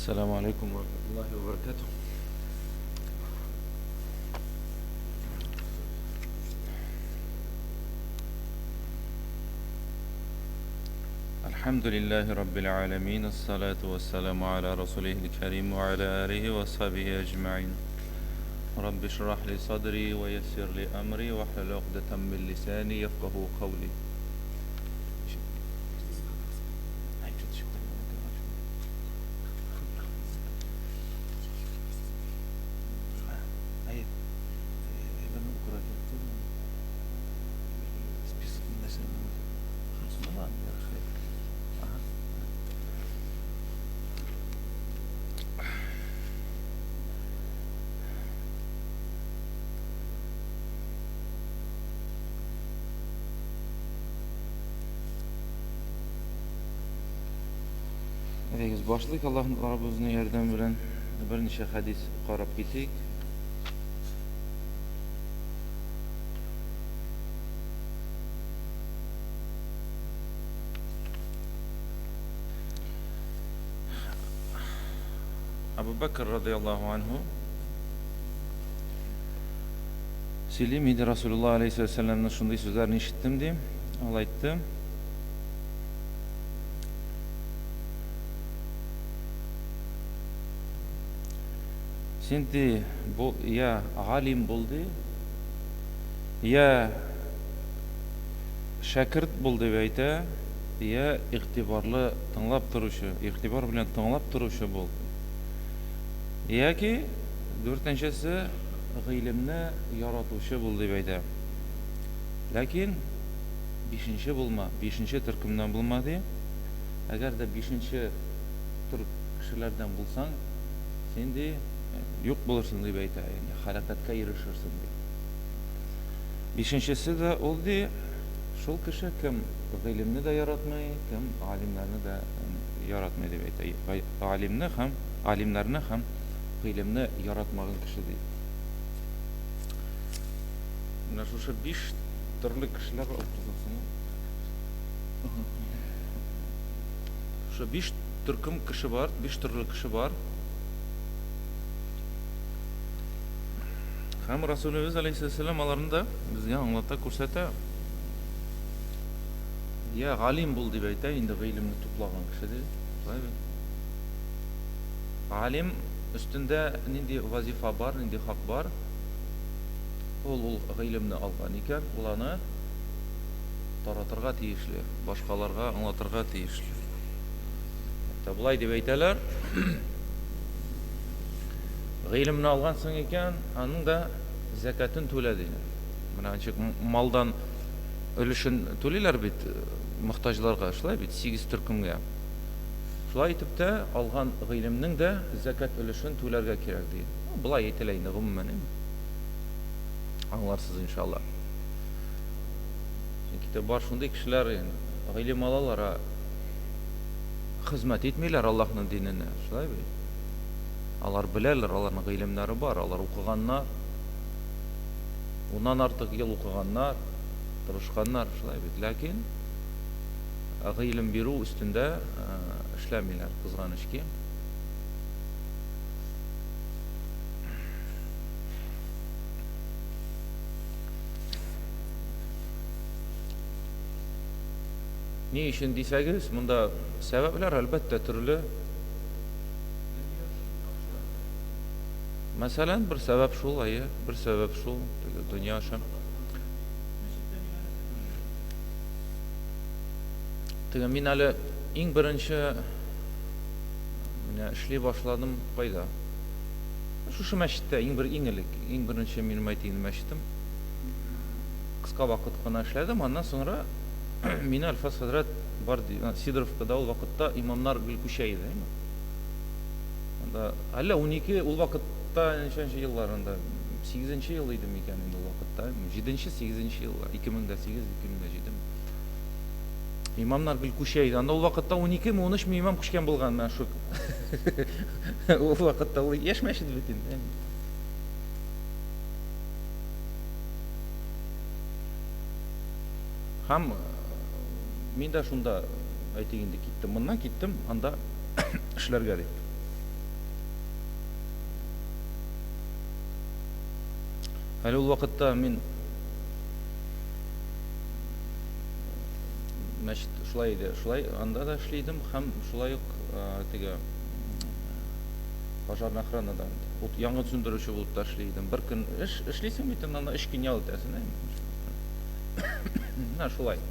Ассаламу алейкум ва рахматуллахи ва баракатух. الحمد لله رب العالمين الصلاة والسلام على رسوله الكريم وعلى آله وصحبه أجمعين رب اشرح لي صدري ويسر لي أمري واحلل عقدة من لساني يفقه قولي. Әйдәгез, башлыйк. Аллаһның Раббыбызның ярдәме белән берничә хәдис карап китик. Абу Бәкр радияллаһу анһу сөйли, мин Расулуллаһ алейһиссәламның шундый сүзләрен ишеттем ди. Ул әйтте: Син ди, бу я галим бул ди, я шәкерт бул дип әйтә, я игътибарлы тыңлап торучы, игътибар белән тыңлап торучы бул. Яки дүртенчесе гыйлемне яратучы бул дип әйтә. Ләкин бишенче булма, бишенче төркемнән булма ди. Әгәр дә бишенче төр кешеләрдән булсаң, син ди юк булырсың дип әйтә, ягъни хәрәкәткә ирешерсең ди. Бишенчесе дә ул ди, шул кеше кем гыйлемне дә яратмый, кем галимнәрне дә яратмый дип әйтә. Галимне һәм галимнәрне һәм гыйлемне яратмаган кеше ди. Менә шушы биш төрле кешеләр бар. Шушы биш төркем кеше бар, биш төрле кеше бар. Һәм Расулебез алейхиссалам аларны да безгә аңлата, күрсәтә. Я галим бул дип әйтә, инде гыйлемне туплаган кеше ди. Шулай бит. Галим өстендә нинди вазифа бар, нинди хак бар? Ул ул гыйлемне алган икән, ул аны таратырга тиешле, башкаларга аңлатырга тиешле. Хәтта болай дип әйтәләр. Гыйлемне алгансың икән, аның да зәкәтен түлә ди. Менә ничек малдан өлешен түлиләр бит мохтаҗларга, шулай бит, сигез төркемгә. Шулай итеп тә алган гыйлемнең дә зәкәт өлешен түләргә кирәк ди. Болай әйтелә инде гомумән. Аңларсыз иншалла. Чөнки бар шундый кешеләр гыйлем алалар, ә хезмәт итмиләр Аллаһның диненә, шулай бит? Алар беләләр, аларның гыйлемнәре бар, алар укыганнар. Уннан артык ел укыганнар, тырышканнар, шулай бит. Ләкин гыйлем бирү өстендә эшләмиләр, кызганыч ки. Ни өчен дисәгез, монда сәбәпләр, әлбәттә, төрле. Мәсәлән, бер сәбәп шул, әйе, бер сәбәп шул, теге дөнья өчен. Теге мин әле иң беренче менә эшли башладым кайда? Шушы мәчеттә иң бер иң элек, иң беренче минем әйтим мәчетем. Кыска вакыт кына эшләдем, аннан соңра мине Альфас хәзрәт бар ди, Сидоровкада ул вакытта имамнар гел күчә иде, әйме? Анда әллә 12, ул вакытта ничәнче еллар анда? 8 ел иде микән инде ул вакытта? 7-нче, 8 еллар, 2008, 2007. Имамнар гел күчә иде. Анда ул вакытта 12 ме, 13 ме имам күчкән булган менә шу. Ул вакытта ул яшь мәчет бит инде. Һәм мин дә шунда, әйтик инде, киттем. Моннан киттем, анда эшләргә дип. Әле ул вакытта мин мәчет шулай иде. Шулай анда да эшли идем һәм шулай ук теге пожарная охранада ут янгын сүндерүче булып та эшли идем. Бер көн эш эшлисең бит, аннан өч көн ял итәсең. Менә шулай.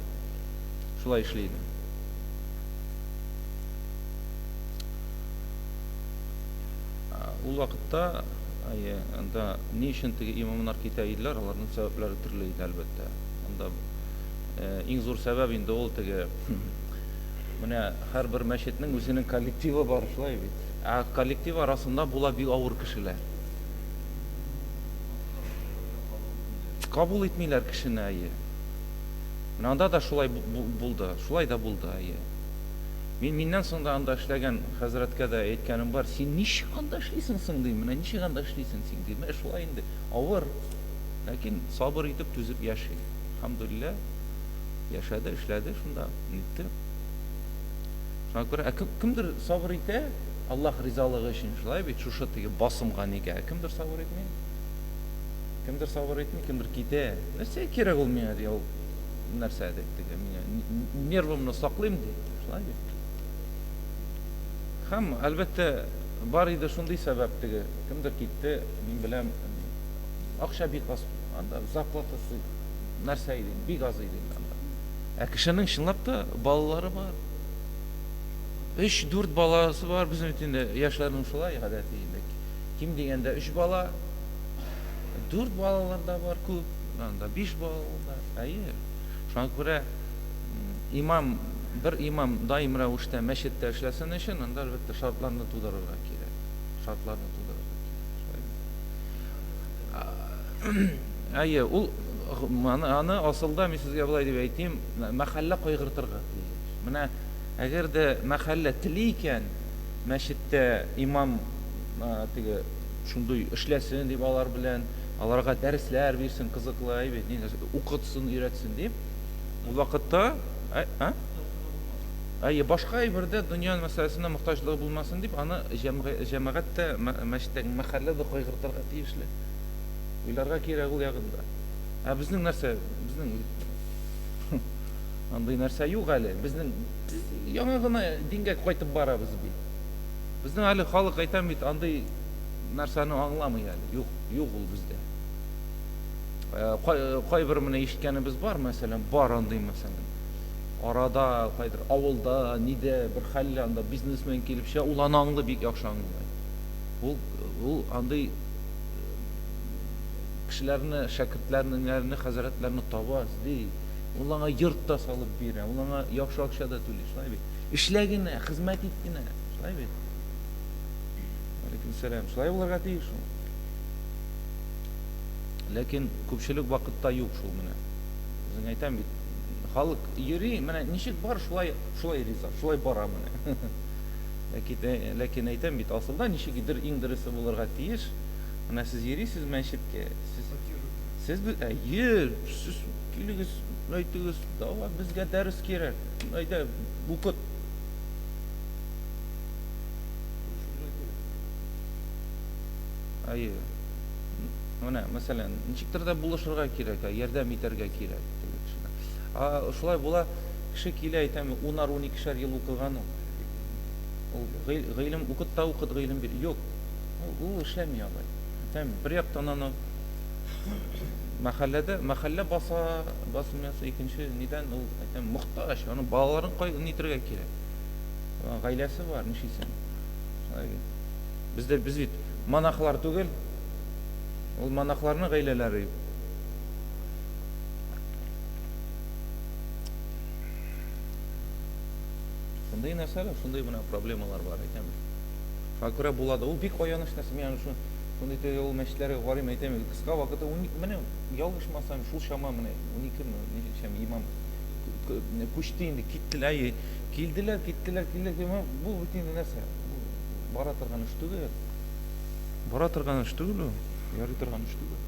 Шулай эшли идем. Ул вакытта әйе, анда ни өчен теге имамнар китә иделәр, аларның сәбәпләре төрле иде, әлбәттә. Анда иң зур сәбәп инде ул теге менә һәрбер мәчетнең үзенең коллективы бар, шулай бит. Ә коллектив арасында була бик авыр кешеләр. Кабул итмиләр кешене, әйе. Менә анда да шулай булды, шулай да булды, әйе. Мин миннән соң да анда эшләгән хәзрәткә дә әйткәнем бар, син ничек анда эшлисең соң, дим, менә ничек анда эшлисең син, дим. Менә шулай инде, авыр, ләкин сабыр итеп, түзеп яши. Әлхәмдүлилләһ, яшәде, эшләде шунда, нитте. Шуңа күрә, ә кемдер сабыр итә, Аллаһ ризалыгы өчен, шулай бит, шушы теге басымга нигә, ә кемдер сабыр итми. Кемдер сабыр итми, кемдер китә. Нәрсәгә кирәк ул миңа, ди, ул нәрсә дип теге миңа нервымны саклыйм ди. Шулай бит. Һәм, әлбәттә, бар иде шундый сәбәп теге, кемдер китте, мин беләм, акча бик аз, анда зарплатасы нәрсә иде, бик аз иде анда. Ә кешенең чынлап та балалары бар. Өч-дүрт баласы бар, безнең бит инде яшьләрнең шулай гадәте инде. Ким дигәндә өч бала, дүрт балалар да бар күп, анда биш балалы да. Әйе. Шуңа күрә имам, бер имам даим рәвештә мәчеттә эшләсен өчен, анда әлбәттә шартларны тудырырга кирәк. Шартларны тудырырга кирәк. Шулай. Әйе, ул аны, аны асылда мин сезгә болай дип әйтим, мәхәллә кайгыртырга тиеш. Менә әгәр дә мәхәллә тели икән, мәчеттә имам теге шундый эшләсен дип алар белән, аларга дәресләр бирсен, кызыклы әйбәт, ни нәрсә, укытсын, өйрәтсен дип, ул вакытта, ә? Әйе, башка әйбердә дөнья мәсьәләсенә мохтаҗлыгы булмасын дип, аны җәмәгать тә, мәчеттәге мәхәллә дә кайгыртырга тиешле. Уйларга кирәк ул ягында. Ә безнең нәрсә? Безнең андый нәрсә юк әле. Безнең без яңа гына дингә кайтып барабыз бит. Безнең әле халык әйтәм бит, андый нәрсәне аңламый әле. Юк, юк ул бездә. Э, э, кайбер менә ишеткәнебез бар, мәсәлән, бар андый мәсәлән. Арада, кайдыр авылда, нидә бер хәлле анда бизнесмен килеп чыга, ул аны аңлый, бик яхшы аңлый. Ул ул андый э, кешеләрне, шәкертләрне, ниләрне, хәзрәтләрне таба, эзли. Ул аңа йорт та салып бирә, ул аңа яхшы акча да түли, шулай бит. Эшлә генә, хезмәт ит кенә, шулай бит. Алейкум сәлам. Шулай булырга тиеш ул. Ләкин күпчелек вакытта юк шул менә. Үзең әйтәм бит, халык йөри, менә ничек бар, шулай, шулай риза, шулай бара менә. Ләкин, э, ләкин әйтәм бит, асылда ничек идер иң дөресе булырга тиеш. Менә сез йөрисез мәчеткә, сез сез әйе, сез килегез, әйтегез, давай безгә дәрес кирәк. Әйдә, укыт. Әйе. Менә, мәсәлән, ничектер дә булышырга кирәк, ярдәм итәргә кирәк теге кешегә. А шулай була, кеше килә, әйтәм, унар, уникешәр ел укыган ул. Ул гыйлем укыт та укыт, гыйлем бир. Юк. Ул эшләми алай. Әйтәм, бер яктан аны мәхәлләдә, мәхәллә баса, басмаса, икенче нидән ул, әйтәм, мохтаҗ, аның балаларын кай нитергә кирәк. Гаиләсе бар, нишлисең? Шулай бит. Бездә без бит монахлар түгел. Ул монахларның гаиләләре юк. Шундый нәрсәләр, шундый менә проблемалар бар, әйтәм. Шуңа күрә була да. Ул бик аяныч нәрсә. Мин аны шундый теге ул мәчетләргә карыйм, әйтәм, кыска вакытта менә ялгышмасам, шул чама менә 12 ничә имам күчте инде, киттеләр. Килделәр, киттеләр, килделәр. Бу бит инде нәрсә? Бара торган эш түгел. Бара торган эш түгел ул. Ярый торган эш түгел.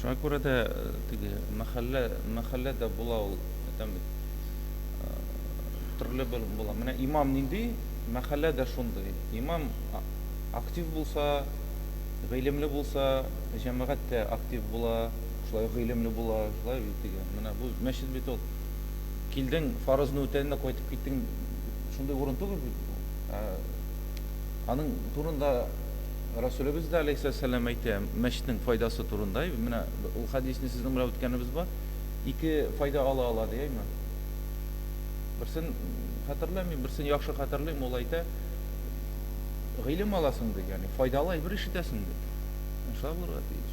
Шуңа күрә дә э, теге мәхәллә, мәхәллә дә була ул, әйтәм бит. Э, төрле була. Менә имам нинди, мәхәллә дә шундый. Имам актив булса, гыйлемле булса, җәмәгать тә актив була, шулай гыйлемле була, шулай бит дигән. Менә бу мәчет бит ул. Килдең, фарызны үтәдең дә кайтып киттең, шундый урын түгел бит бу. Аның турында Расулебез дә алейһиссәлам әйтә, мәчетнең файдасы турында. Менә ул хәдисне сезнең белән үткәнебез бар. Ике файда ала ала ди, әйме? Берсен хәтерләмим, берсен яхшы хәтерлим, ул әйтә, гыйлем аласың ди, ягъни файдалы әйбер ишетәсең ди. Шулай булырга тиеш.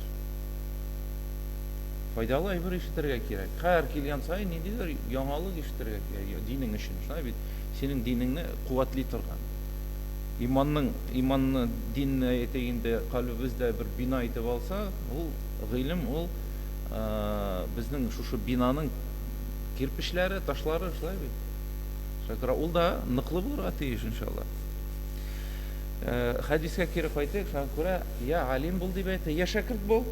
Файдалы әйбер ишетергә кирәк. Һәр килгән саен ниндидер яңалык ишетергә кирәк динең өчен. Шулай бит. Синең динеңне куәтли торган. Иманның, иманны, динне әйтик инде, кальбебездә бер бина итеп алса, ул гыйлем, ул безнең шушы бинаның кирпечләре, ташлары, шулай бит. Шуңа күрә ул да ныклы булырга тиеш, иншалла. Хәдискә кире кайтыйк, шуңа күрә я алим бул дип әйтә, я шәкерт бул.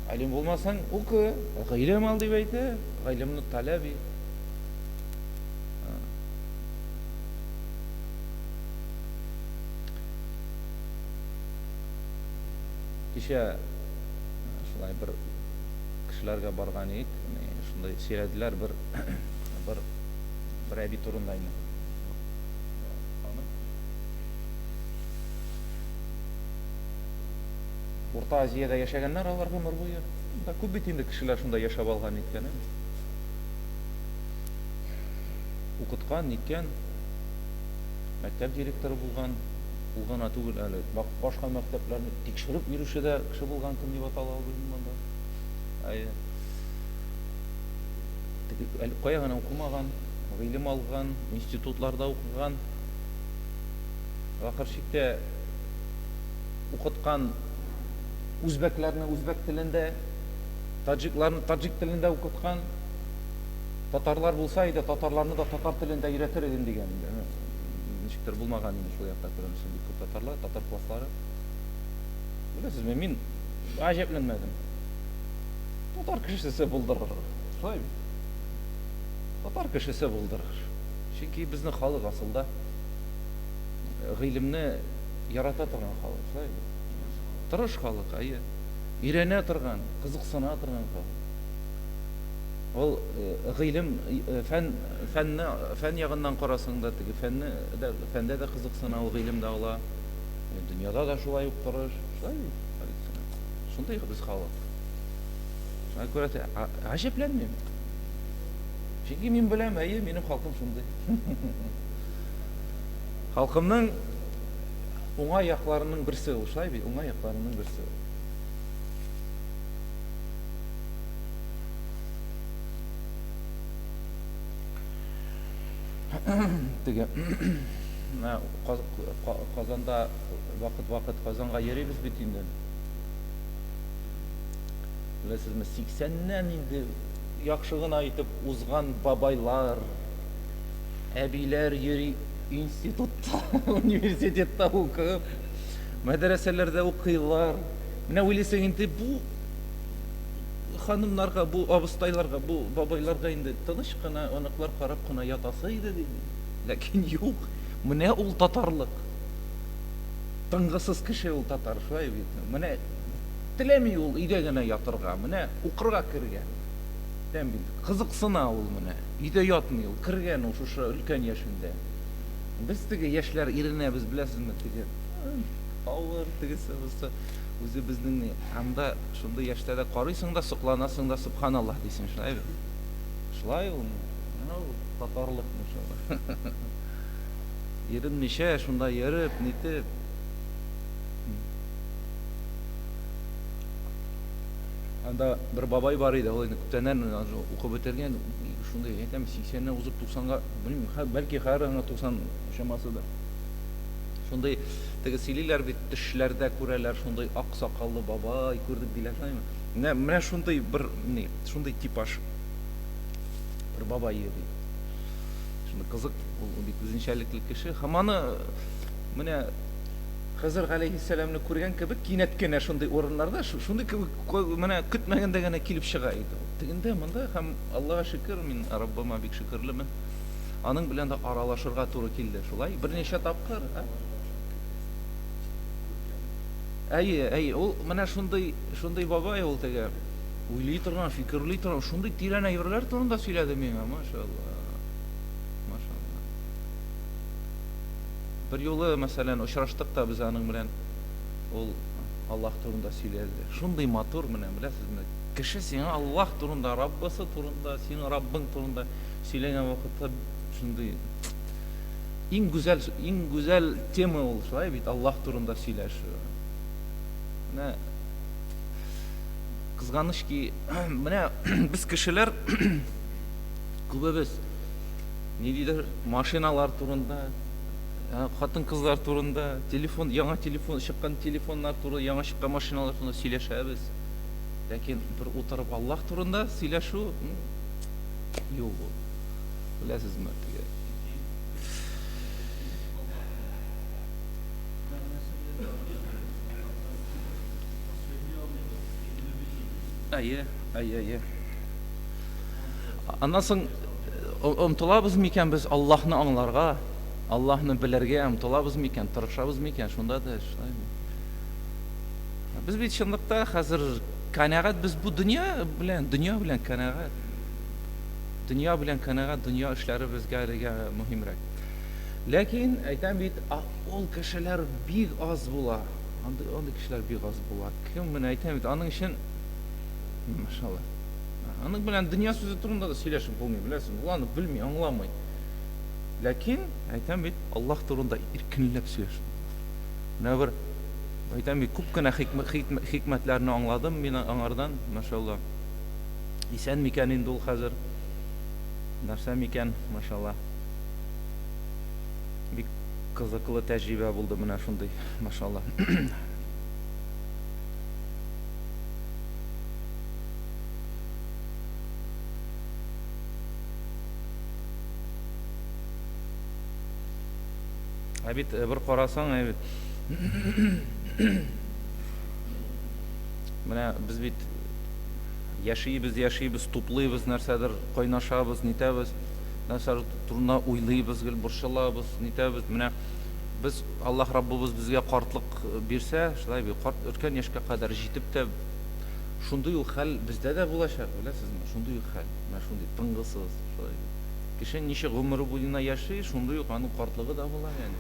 Алим булмасаң, укы, гыйлем ал дип әйтә, гыйлемне таләп ит. Кичә шулай бер кешеләргә барган идек, шундай сөйләделәр бер бер бер әби турында инде. Урта Азиядә яшәгәннәр алар гомер буе. Монда күп бит инде кешеләр шунда яшәп алган ниткән. Укыткан, ниткән. Мәктәп директоры булган. Ул гына түгел әле, башка мәктәпләрне тикшереп йөрүче дә кеше булган, кем дип атала ул белмим анда. Әйе. Теге әле кая гына укымаган, гыйлем алган, институтларда укыган. Ахыр чиктә укыткан үзбәкләрне үзбәк телендә, таҗикларны таҗик телендә укыткан. Татарлар булса иде, татарларны да татар телендә өйрәтер идем дигән инде. Ничектер булмаган инде шул якта күрәмсең бик күп татарлар, татар класслары. Беләсезме, мин гаҗәпләнмәдем. Татар кешесе булдырыр. Шулай бит. Татар кешесе булдырыр. Чөнки безнең халык асылда гыйлемне ярата торган халык, шулай бит. Тырыш халык, әйе. Өйрәнә торган, кызыксына торган халык. Ул гыйлем, фән, фәнне, фән ягыннан карасаң да, теге фәнне дә, фәндә дә кызыксына, ул гыйлем дә ала. Дөньяда да шулай ук тырыш. Шулай бит, Шундый без халык. Шуңа күрә гаҗәпләнмим. Чөнки мин беләм, әйе, минем халкым шундый. Халкымның уңай якларының берсе ул, шулай бит, уңай якларының берсе ул. Теге Казанда вакыт-вакыт Казанга йөрибез бит инде. Беләсезме, 80-нән инде яхшы гына итеп узган бабайлар, әбиләр йөри институтта, университетта укып, мәдрәсәләрдә укыйлар. Менә уйлыйсың инде, бу ханымнарга, бу абыстайларга, бу бабайларга инде тыныч кына оныклар карап кына ятасы иде диде. Ләкин юк, менә ул татарлык. Тынгысыз кеше ул татар, шулай бит. Менә теләми ул өйдә генә ятырга, менә укырга кергән. Тәм бит, кызыксына ул менә. Өйдә ятмый ул, кергән ул шушы өлкән яшендә. Без теге яшьләр иренәбез, беләсезме, теге авыр, тегесе, бусы. Үзебезнең ни, анда шундый яшьтә дә карыйсың да, сокланасың да, сөбханаллаһ дисең, шулай бит? Шулай ул, менә ул татарлык иншалла. Иренмичә шунда йөреп, нитеп. Анда бер бабай бар иде, ул инде күптәннән укып бетергән, шундый, әйтәм, 80-нән узып 90-га, белмим, бәлки хәзер аңа 90 чамасы да. Шундый теге сөйлиләр бит, төшләрдә күрәләр, шундый ак сакаллы бабай күрдек диләр, шулаймы? Менә менә шундый бер ни, шундый типаж. Бер бабай йөри. Шундый кызык, ул бик үзенчәлекле кеше. Һәм аны менә Хызыр галәйһиссәламне күргән кебек кинәт кенә шундый урыннарда шундый кебек менә көтмәгәндә генә килеп чыга иде ул. Тегендә, монда һәм Аллага шөкер, мин Раббыма бик шөкерлемен. Аның белән дә аралашырга туры килде. Шулай, берничә тапкыр. Ә? Әйе, әйе, ул менә шундый, шундый бабай ул теге. Уйлый торган, фикерли торган, шундый тирән әйберләр турында сөйләде миңа, машалла. Машалла. Бер юлы, мәсәлән, очраштык та без аның белән. Ул Аллаһ турында сөйләде. Шундый матур менә, беләсезме? Кеше сиңа Аллаһ турында, Раббысы турында, синең Раббың турында сөйләгән вакытта шундый иң гүзәл, иң гүзәл тема ул, шулай бит, Аллаһ турында сөйләшү. Менә кызганыч ки, менә без кешеләр күбебез ниндидер машиналар турында, хатын-кызлар турында, телефон, яңа телефон, чыккан телефоннар турында, яңа чыккан машиналар турында сөйләшәбез. Ләкин бер утырып Аллаһ турында сөйләшү юк ул. Беләсезме, теге Әйе, әйе, әйе. Аннан соң омтылабыз микән без Аллаһны аңларга, Аллаһны белергә омтылабыз микән, тырышабыз микән, шунда да шулай. Без бит чынлыкта хәзер канәгать без бу дөнья белән, дөнья белән канәгать. Дөнья белән канәгать, дөнья эшләре безгә әлегә мөһимрәк. Ләкин әйтәм бит, ул кешеләр бик аз була. Андый, андый кешеләр бик аз була. Кем менә әйтәм бит, аның өчен машалла. Аның белән дөнья сүзе турында да сөйләшеп булмый, беләсең. Ул аны белми, аңламый. Ләкин әйтәм бит, Аллаһ турында иркенләп сөйләшеп. Менә бер Әйтәм бит, күп кенә хикмәтләрне аңладым мин аңардан, машалла. Исән микән инде ул хәзер? Нәрсә микән, машалла. Бик кызыклы тәҗрибә булды менә шундый, машалла. Ә бит бер карасаң, ә бит Менә без бит яшибез, яшибез, туплыйбыз нәрсәдер, кайнашабыз, нитәбез, нәрсәдер турында уйлыйбыз, гел борчылабыз, нитәбез. Менә без Аллаһ Раббыбыз безгә картлык бирсә, шулай бит, карт өлкән яшькә кадәр җитеп тә шундый ук хәл бездә дә булачак, беләсезме? Шундый ук хәл, менә шундый тынгысыз, шулай бит. Кеше ничек гомере буена яши, шундый ук аның картлыгы да була, ягъни.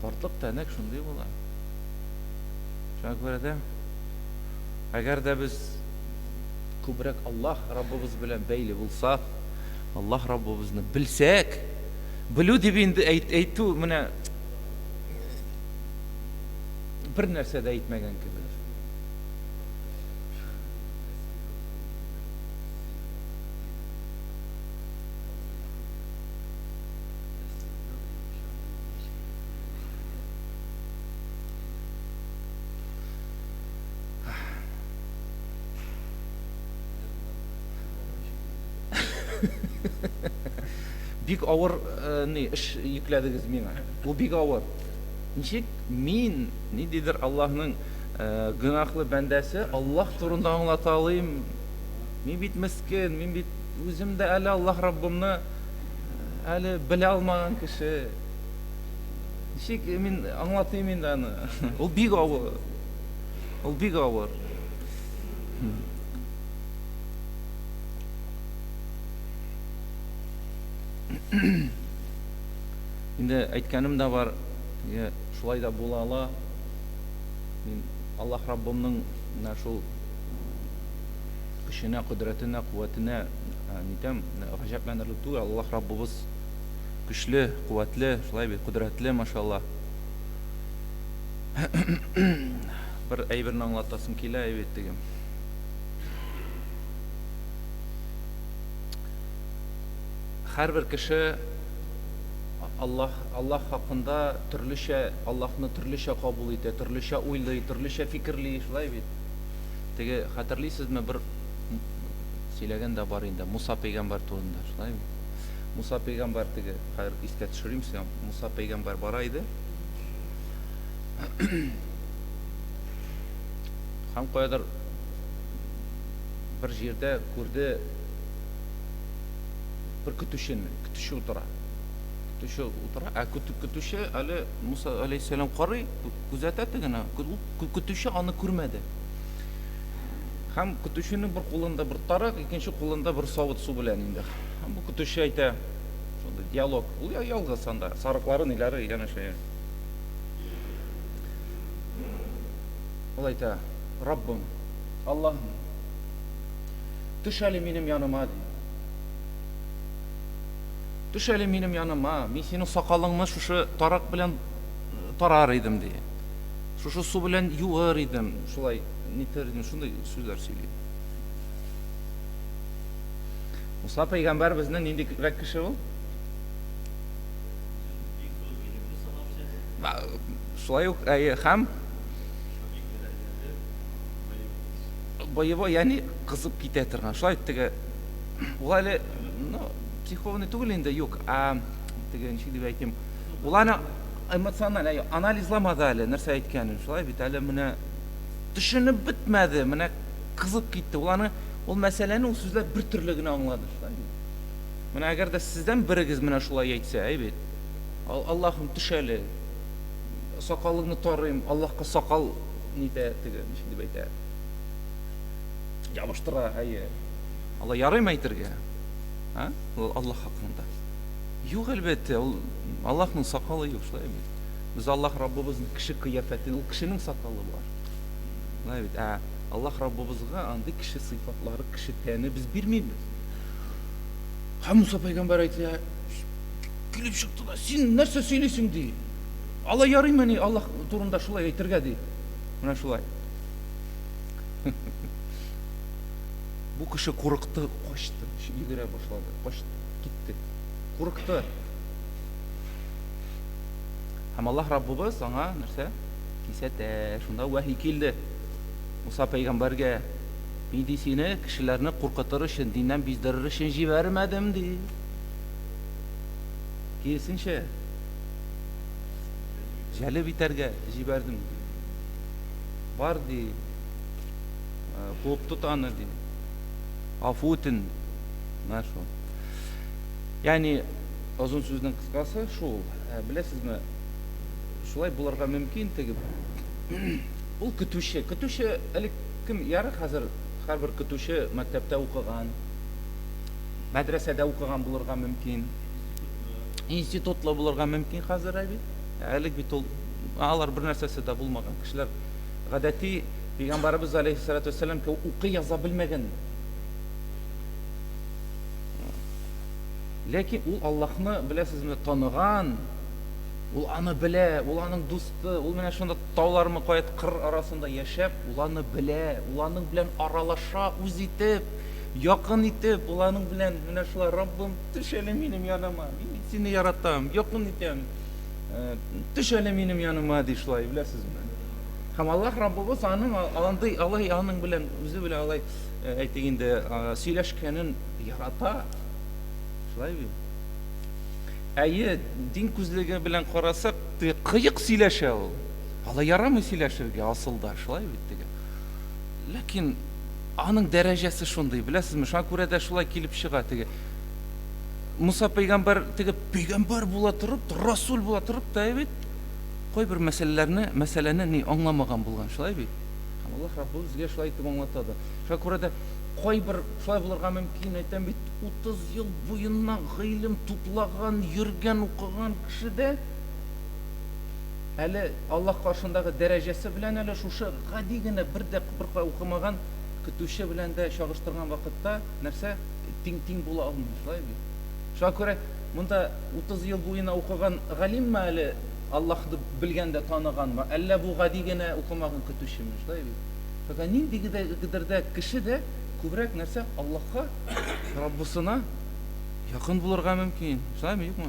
Картлык та нәкъ шундый була. Шуңа күрә дә, әгәр дә без күбрәк Аллаһ Раббыбыз белән бәйле булсак, Аллаһ Раббыбызны белсәк, белү дип инде әйт, әйтү менә бер нәрсә дә әйтмәгән кебек. Бик авыр э, ни эш йөкләдегез миңа. Бу бик авыр. Ничек мин ниндидер Аллаһның э, гөнаһлы бәндәсе Аллаһ турында аңлата алыйм? Мин бит мескен, мин бит үзем дә әле Аллаһ Раббымны әле белә алмаган кеше. Ничек мин аңлатыйм инде аны? Ул бик авыр. Ул бик авыр. Инде әйткәнем дә бар, шулай да була ала. Мин Аллаһ Раббымның менә шул көченә, кодрәтенә, куәтенә нитәм, гаҗәпләнерлек түгел. Аллаһ Раббыбыз көчле, куәтле, шулай бит, кодрәтле, машалла. Бер әйберне аңлатасым килә, бит теге. Һәрбер кеше Аллаһ Аллаһ хакында төрлечә, Аллаһны төрлечә кабул итә, төрлечә уйлый, төрлечә фикерли, шулай бит. Теге хәтерлисезме бер сөйләгән дә бар инде Муса пәйгамбәр турында, шулай бит. Муса пәйгамбәр теге, хәзер искә төшерим сезгә, Муса пәйгамбәр бара иде. Һәм каядыр бер җирдә күрде бер көтүчене, көтүче утыра. Көтүче утыра, ә көтүче әле Муса алейһиссәлам карый, күзәтә тегене, ул көтүче аны күрмәде. Һәм көтүченең бер кулында бер тарак, икенче кулында бер савыт су белән инде. Һәм бу көтүче әйтә, шундый диалог. Ул ялгыз анда, сарыклары ниләре янәшә. Ул әйтә, Раббым, Аллаһым, төш әле минем яныма, ди. Төш әле минем яныма, мин синең сакалыңны шушы тарак белән тарар идем, ди. Шушы су белән юыр идем, шулай нитер идем, шундый сүзләр сөйли. Муса пәйгамбәр безнең ниндирәк кеше ул? Шулай ук, әйе, һәм боевой, ягъни кызып китә торган. Шулай теге ул әле, ну, психованный түгел инде, юк, ә теге ничек дип әйтим, ул аны эмоциональ, әйе, анализламады әле нәрсә әйткәнен. Шулай бит, әле менә төшенеп бетмәде, менә кызып китте. Ул аны, ул мәсьәләне ул сүзләр бер төрле генә аңлады, шулай бит. Менә әгәр дә сездән берегез менә шулай әйтсә, әй бит, Аллаһым, төш әле, сакалыңны тарыйм, Аллаһка сакал нитә, теге, ничек дип әйтә, ябыштыра, әйе. Алла ярыймы әйтергә? А? Ул Аллаһ хакында. Юк, әлбәттә, ул Аллаһның сакалы юк, шулай бит. Без Аллаһ Раббыбызның кеше кыяфәтен, ул кешенең сакалы бар. Шулай бит. Ә Аллаһ Раббыбызга андый кеше сыйфатлары, кеше тәне без бирмибез. Һәм Муса пәйгамбәр әйтә, килеп чыкты да, син нәрсә сөйлисең, ди. Алай ярыймыни Аллаһ турында шулай әйтергә, ди. Менә шулай. Бу кеше курыкты, качты, йөгерә башлады, качты, китте. Курыкты. Һәм Аллаһ Раббыбыз аңа нәрсә? Кисәтә. Шунда вәхи килде. Муса пәйгамбәргә, мин ди сине кешеләрне куркытыр өчен, диннән биздерер өчен җибәрмәдем, ди. Киресенчә, җәлеп итәргә җибәрдем, ди. Бар, ди, куып тот аны, ди. Гафу үтен. Менә шул. Ягъни, озын сүзнең кыскасы шул. Беләсезме, шулай булырга мөмкин теге ул көтүче. Көтүче элек кем яры хәзер һәрбер көтүче мәктәптә укыган, мәдрәсәдә укыган булырга мөмкин. Институтлы булырга мөмкин хәзер ә бит. Элек бит ул алар бер нәрсәсе дә булмаган кешеләр гадәти пәйгамбәребез алейхиссалату вәссәлам укый яза белмәгән. Ләкин ул Аллаһны, беләсезме, таныган, ул аны белә, ул аның дусты, ул менә шунда таулармы кая кыр арасында яшәп, ул аны белә, ул аның белән аралаша, үз итеп, якын итеп, ул аның белән менә шулай, Раббым, төш әле минем яныма, мин бит сине яратам, якын итәм, төш әле минем яныма, ди шулай, беләсезме? Һәм Аллаһ Раббыбыз аның андый, алай аның белән, үзе белән алай, әйтик инде, сөйләшкәнен ярата. Шулай бит? Әйе, дин күзлеге белән карасак, теге кыек сөйләшә ул. Алай ярамый сөйләшергә асылда, шулай бит теге. Ләкин аның дәрәҗәсе шундый, беләсезме? Шуңа күрә дә шулай килеп чыга теге. Муса пәйгамбәр теге пәйгамбәр була торып, расул була торып та бит, кайбер мәсьәләләрне, мәсьәләне ни аңламаган булган, шулай бит? Һәм Аллаһ Раббыбыз безгә шулай итеп аңлата да. Шуңа күрә дә кайбер шулай булырга мөмкин, әйтәм бит, 30 ел буена гыйлем туплаган, йөргән, укыган кеше дә әле Аллаһ каршындагы дәрәҗәсе белән әле шушы гади генә бер дә беркая укымаган көтүче белән дә чагыштырган вакытта нәрсә тиң тиң була алмый, шулай бит? Шуңа күрә монда 30 ел буена укыган галимме әле Аллаһны белгән дә таныганмы, әллә бу гади генә укымаган көтүчеме, шулай бит? Шуңа ниндидер дә кеше дә күбрәк нәрсә Аллаһка, Раббысына якын булырга мөмкин. Шулаймы, юкмы?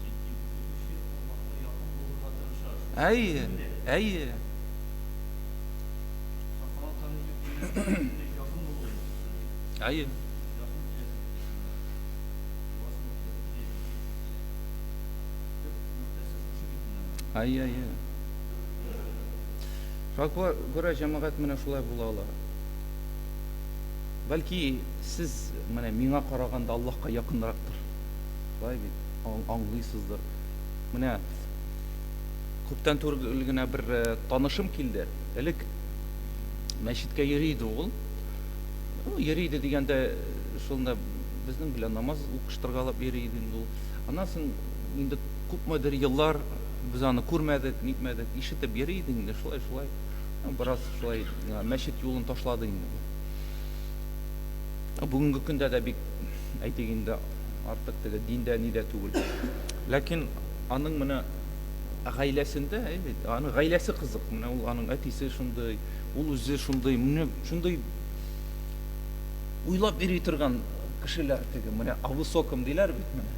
Чөнки көтүче Аллаһка якын булырга тырыша. Әйе, әйе. Сакал тану юк, якын булу. Әйе. Якын киләсең килә. Юасың килә. Төп ноктасы шушы бит менә. Әйе, әйе. Шуңа күрә җәмәгать менә шулай була ала. Бәлки сез менә миңа караганда Аллаһка якынрактыр. Шулай бит. аңлыйсыздыр. Менә күптән түгел генә бер э, танышым килде. Элек мәчеткә йөри иде ул. Ну, йөри иде дигәндә, шунда безнең белән намаз укыштыргалап йөри иде инде ул. Аннан соң инде күпмедер еллар без аны күрмәдек, нитмәдек, ишетеп йөри иде инде, шулай, шулай. Бераз шулай мәчет юлын ташлады инде. Бүгенге көндә дә бик, әйтик инде, артык теге диндә нидә түгел. Ләкин аның менә гаиләсендә, әйбәт, аның гаиләсе кызык. Менә ул аның әтисе шундый, ул үзе шундый, менә шундый уйлап йөри торган кешеләр теге, менә о высоком диләр бит менә.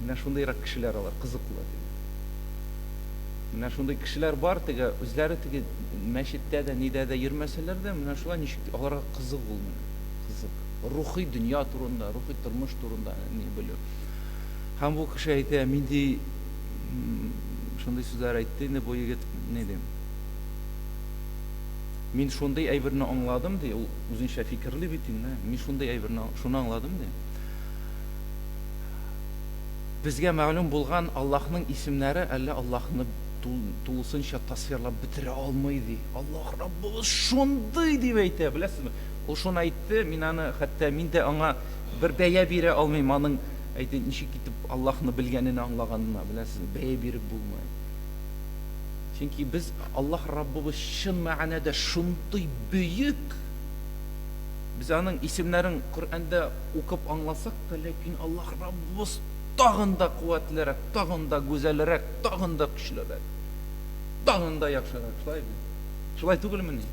Менә шундыйрак кешеләр алар, кызыклы теге. Менә шундый кешеләр бар теге, үзләре теге мәчеттә дә, нидә дә йөрмәсәләр дә, менә шулай ничек аларга кызык ул менә, кызык. Рухи дөнья турында, рухи тормыш турында ни белү. Һәм бу кеше әйтә, мин ди, шундый сүзләр әйтте инде бу егет, ни дим. Мин шундый әйберне аңладым, ди, ул үзенчә фикерли бит инде. Мин шундый әйберне, шуны аңладым, ди. Безгә мәгълүм булган Аллаһның исемнәре әллә Аллаһны тулысынча тасвирлап бетерә алмый, ди. Аллаһ Раббыбыз шундый дип әйтә, беләсезме? Ул шуны әйтте, мин аны хәтта мин дә аңа бер бәя бирә алмыйм, аның әйтә ничек итеп Аллаһны белгәненә, аңлаганына, беләсезме? Бәя биреп булмый. Чөнки без Аллаһ Раббыбыз чын мәгънәдә шундый бөек. Без аның исемнәрен Коръәндә укып аңласак та, ләкин Аллаһ Раббыбыз тагын да куәтлерәк, тагын да гүзәлрәк, тагын да көчлерәк, тагын да яхшырак, шулай бит? Шулай түгелмени?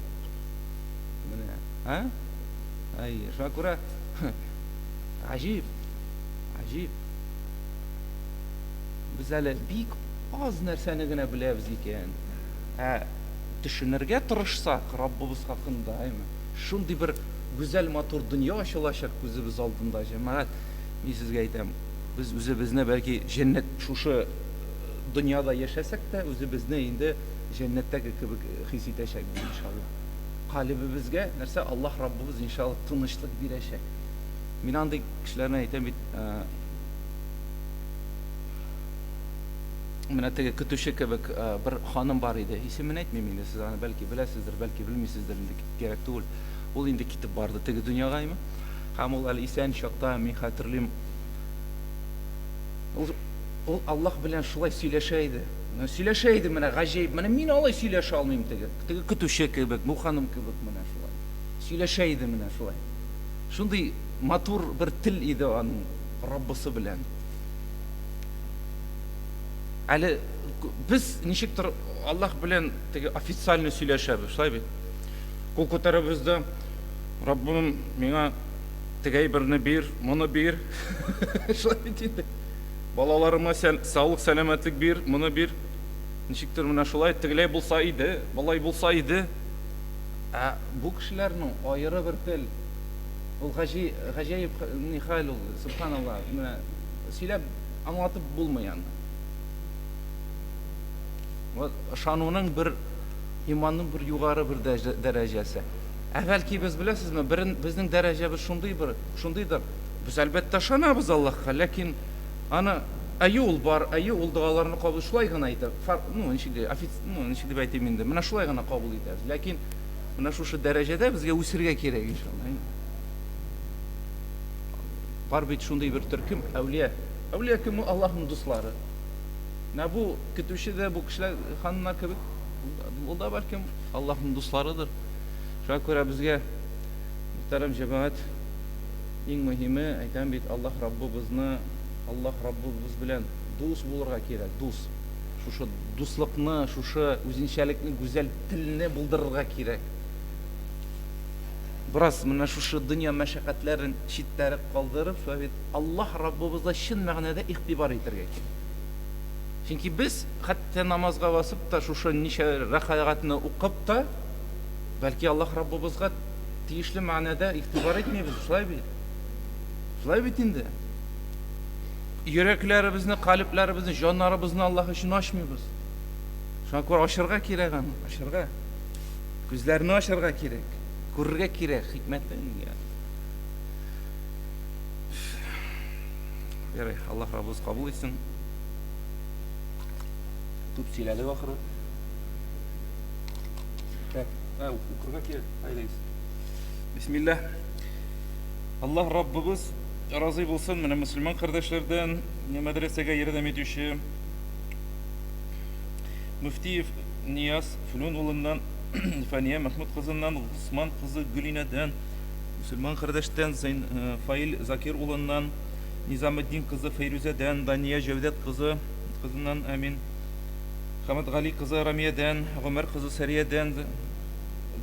Менә, ә? Әйе, шуңа күрә гаҗиб, гаҗиб. Без әле бик аз нәрсәне генә беләбез икән. Ә төшенергә тырышсак, Раббыбыз хакында, әйме? Шундый бер гүзәл матур дөнья ачылачак күзебез алдында, җәмәгать. Мин сезгә әйтәм, без үзебезне бәлки җәннәт шушы дөньяда яшәсәк тә, үзебезне инде җәннәттәге кебек хис итәчәкбез, иншалла. Калебебезгә нәрсә Аллаһ Раббыбыз иншалла тынычлык бирәчәк. Мин андый кешеләрне әйтәм бит, менә теге көтүче кебек бер ханым бар иде. Исемен әйтмим инде, сез аны бәлки беләсездер, бәлки белмисездер инде, кирәк түгел. Ул инде китеп барды теге дөньяга име. Һәм ул әле исән чакта, мин хәтерлим, ул, ул Аллаһ белән шулай сөйләшә иде. Менә сөйләшә иде, менә гаҗәеп. Менә мин алай сөйләшә алмыйм теге. Теге көтүче кебек, бу ханым кебек менә шулай. Сөйләшә иде менә шулай. Шундый матур бер тел иде аның Раббысы белән. Әле без ничектер Аллаһ белән теге официально сөйләшәбез, шулай бит? Кул күтәрәбез дә, Раббым, миңа теге әйберне бир, моны бир. Шулай бит инде. Балаларыма саулык, сәламәтлек бир, моны бир. Ничектер менә шулай, тегеләй булса иде, болай булса иде. Ә бу кешеләрнең аеры бер тел. Ул гаҗи, гаҗәеп ни хәл ул, субханалла. Менә сөйләп аңлатып булмый аны. Вот ышануның бер иманның бер югары бер дәрәҗәсе. Ә бәлки без беләсезме, берен, безнең дәрәҗәбез шундый бер, шундыйдыр. Без әлбәттә ышанабыз Аллаһка, ләкин аны әйе ул бар, әйе ул догаларны кабул шулай гына итә. Ну, ничек ди, офиц, ну, ничек дип әйтим инде. Менә шулай гына кабул итәбез. Ләкин менә шушы дәрәҗәдә безгә үсергә кирәк иншалла. Бар бит шундый бер төркем әүлия. Әүлия кем ул? Аллаһның дуслары. Менә бу көтүче дә бу кешеләр ханымнар кебек, ул да бәлкем Аллаһның дусларыдыр. Шуңа күрә безгә, мөхтәрәм җәмәгать, иң мөһиме, әйтәм бит, Аллаһ Раббыбызны, Аллаһ Раббыбыз белән дус булырга кирәк, дус. Шушы дуслыкны, шушы үзенчәлекне, гүзәл телне булдырырга кирәк. Бераз менә шушы дөнья мәшәкатьләрен читтәрәк калдырып, шулай бит, Аллаһ Раббыбызга чын мәгънәдә игътибар итәргә кирәк. Чөнки без хәтта намазга басып та, шушы ничә рәкәгатьне укып та, бәлки Аллаһ Раббыбызга тиешле мәгънәдә игътибар итмибез, шулай бит? Шулай бит инде. Йөрәкләребезне, калебләребезне, җаннарыбызны Аллаһ өчен ачмыйбыз. Шуңа күрә ачырга кирәк аны, ачырга. Күзләрне ачарга кирәк, күрергә кирәк хикмәтен. Ярый, Аллаһ Раббыбыз кабул итсен. Күп сөйләдек ахыры. Так, ә, укырга кирәк, әйдәгез. Бисмилла. Аллаһ Раббыбыз разый булсын менә мөселман кардәшләрдән, мәдрәсәгә ярдәм итүче Мөфтиев Нияз Флүн улыннан, Фәния Мәхмүт кызыннан, Госман кызы Гөлинәдән, мөселман кардәштән Зайн, Фаил Закир улыннан, Низаметдин кызы Фәйрүзәдән, Дания Җәүдәт кызы кызыннан, амин. Хәмәт Гали кызы Рамиядән, Гомәр кызы Сәриядән,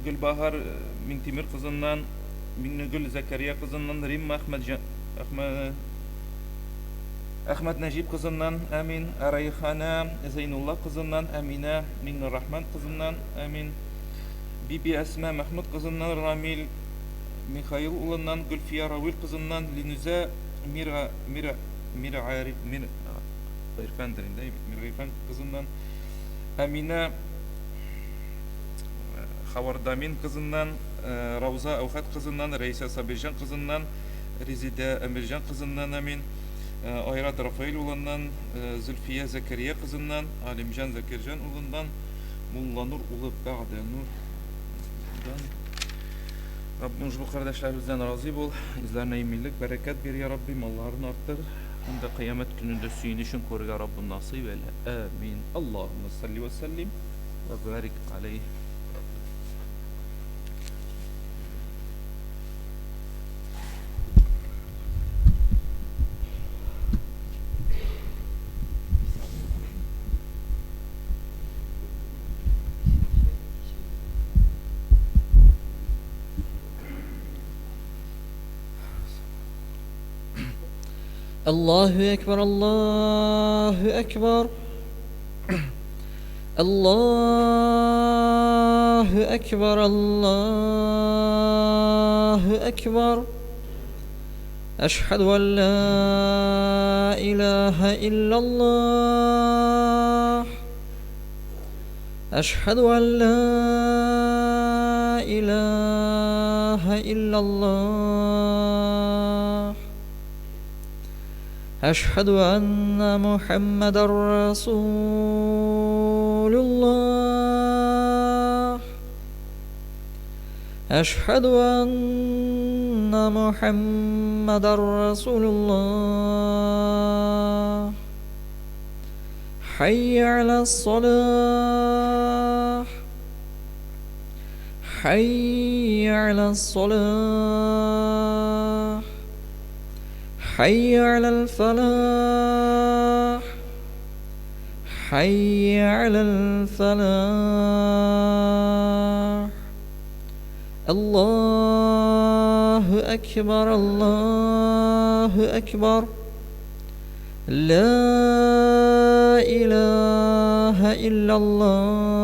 Гөлбаһар Миңтимер кызыннан, Миңнегөл Зәкәрия кызыннан, Римма Әхмәт Әхмәт Әхмәт Нәҗип кызыннан, амин. Райхана Зәйнулла кызыннан, Әминә Миңнерахман кызыннан, амин. Биби Әсма Мәхмүт кызыннан, Рамил Михаил улыннан, Гөлфия Равил кызыннан, Линүзә Мира Мира Мира Мир Гыйрфандыр инде, Мир Гыйрфан кызыннан, Әминә Хавардамин кызыннан, Рауза Әүхәт кызыннан, Рәисә Сабирҗан кызыннан, Резидә Әмирҗан кызыннан, амин. Айрат Рафаэль улыннан, Зөлфия Зәкәрия кызыннан, Алимҗан Закирҗан улыннан, Мулланур улы Бәгъдәнурдан. Раббым, ошбу кардәшләребездән разый бул, үзләренә иминлек, бәрәкәт бир, я Рабби, малларын арттыр. Һәм дә кыямәт көнендә сөенечен күрергә Раббым насыйп әйлә. Амин. Аллаһумма салли ва сәллим ва барик алейх. Аллаһу әкбәр, Аллаһу әкбәр. Аллаһу әкбәр, Аллаһу әкбәр. Әшһәду ан ла илаһа иллаллаһ. Әшһәду ан ла илаһа иллаллаһ. Әшһәду анна Мухаммадар Расулуллаһ. Әшһәду анна Мухаммадар Расулуллаһ. Хәйя аляс-салах. Хәйя аляс-салах. Хәйя алял-фалах. Хәйя алял-фалах. Аллаһу әкбар, Аллаһу әкбар. Ла илаһа иллаллаһ.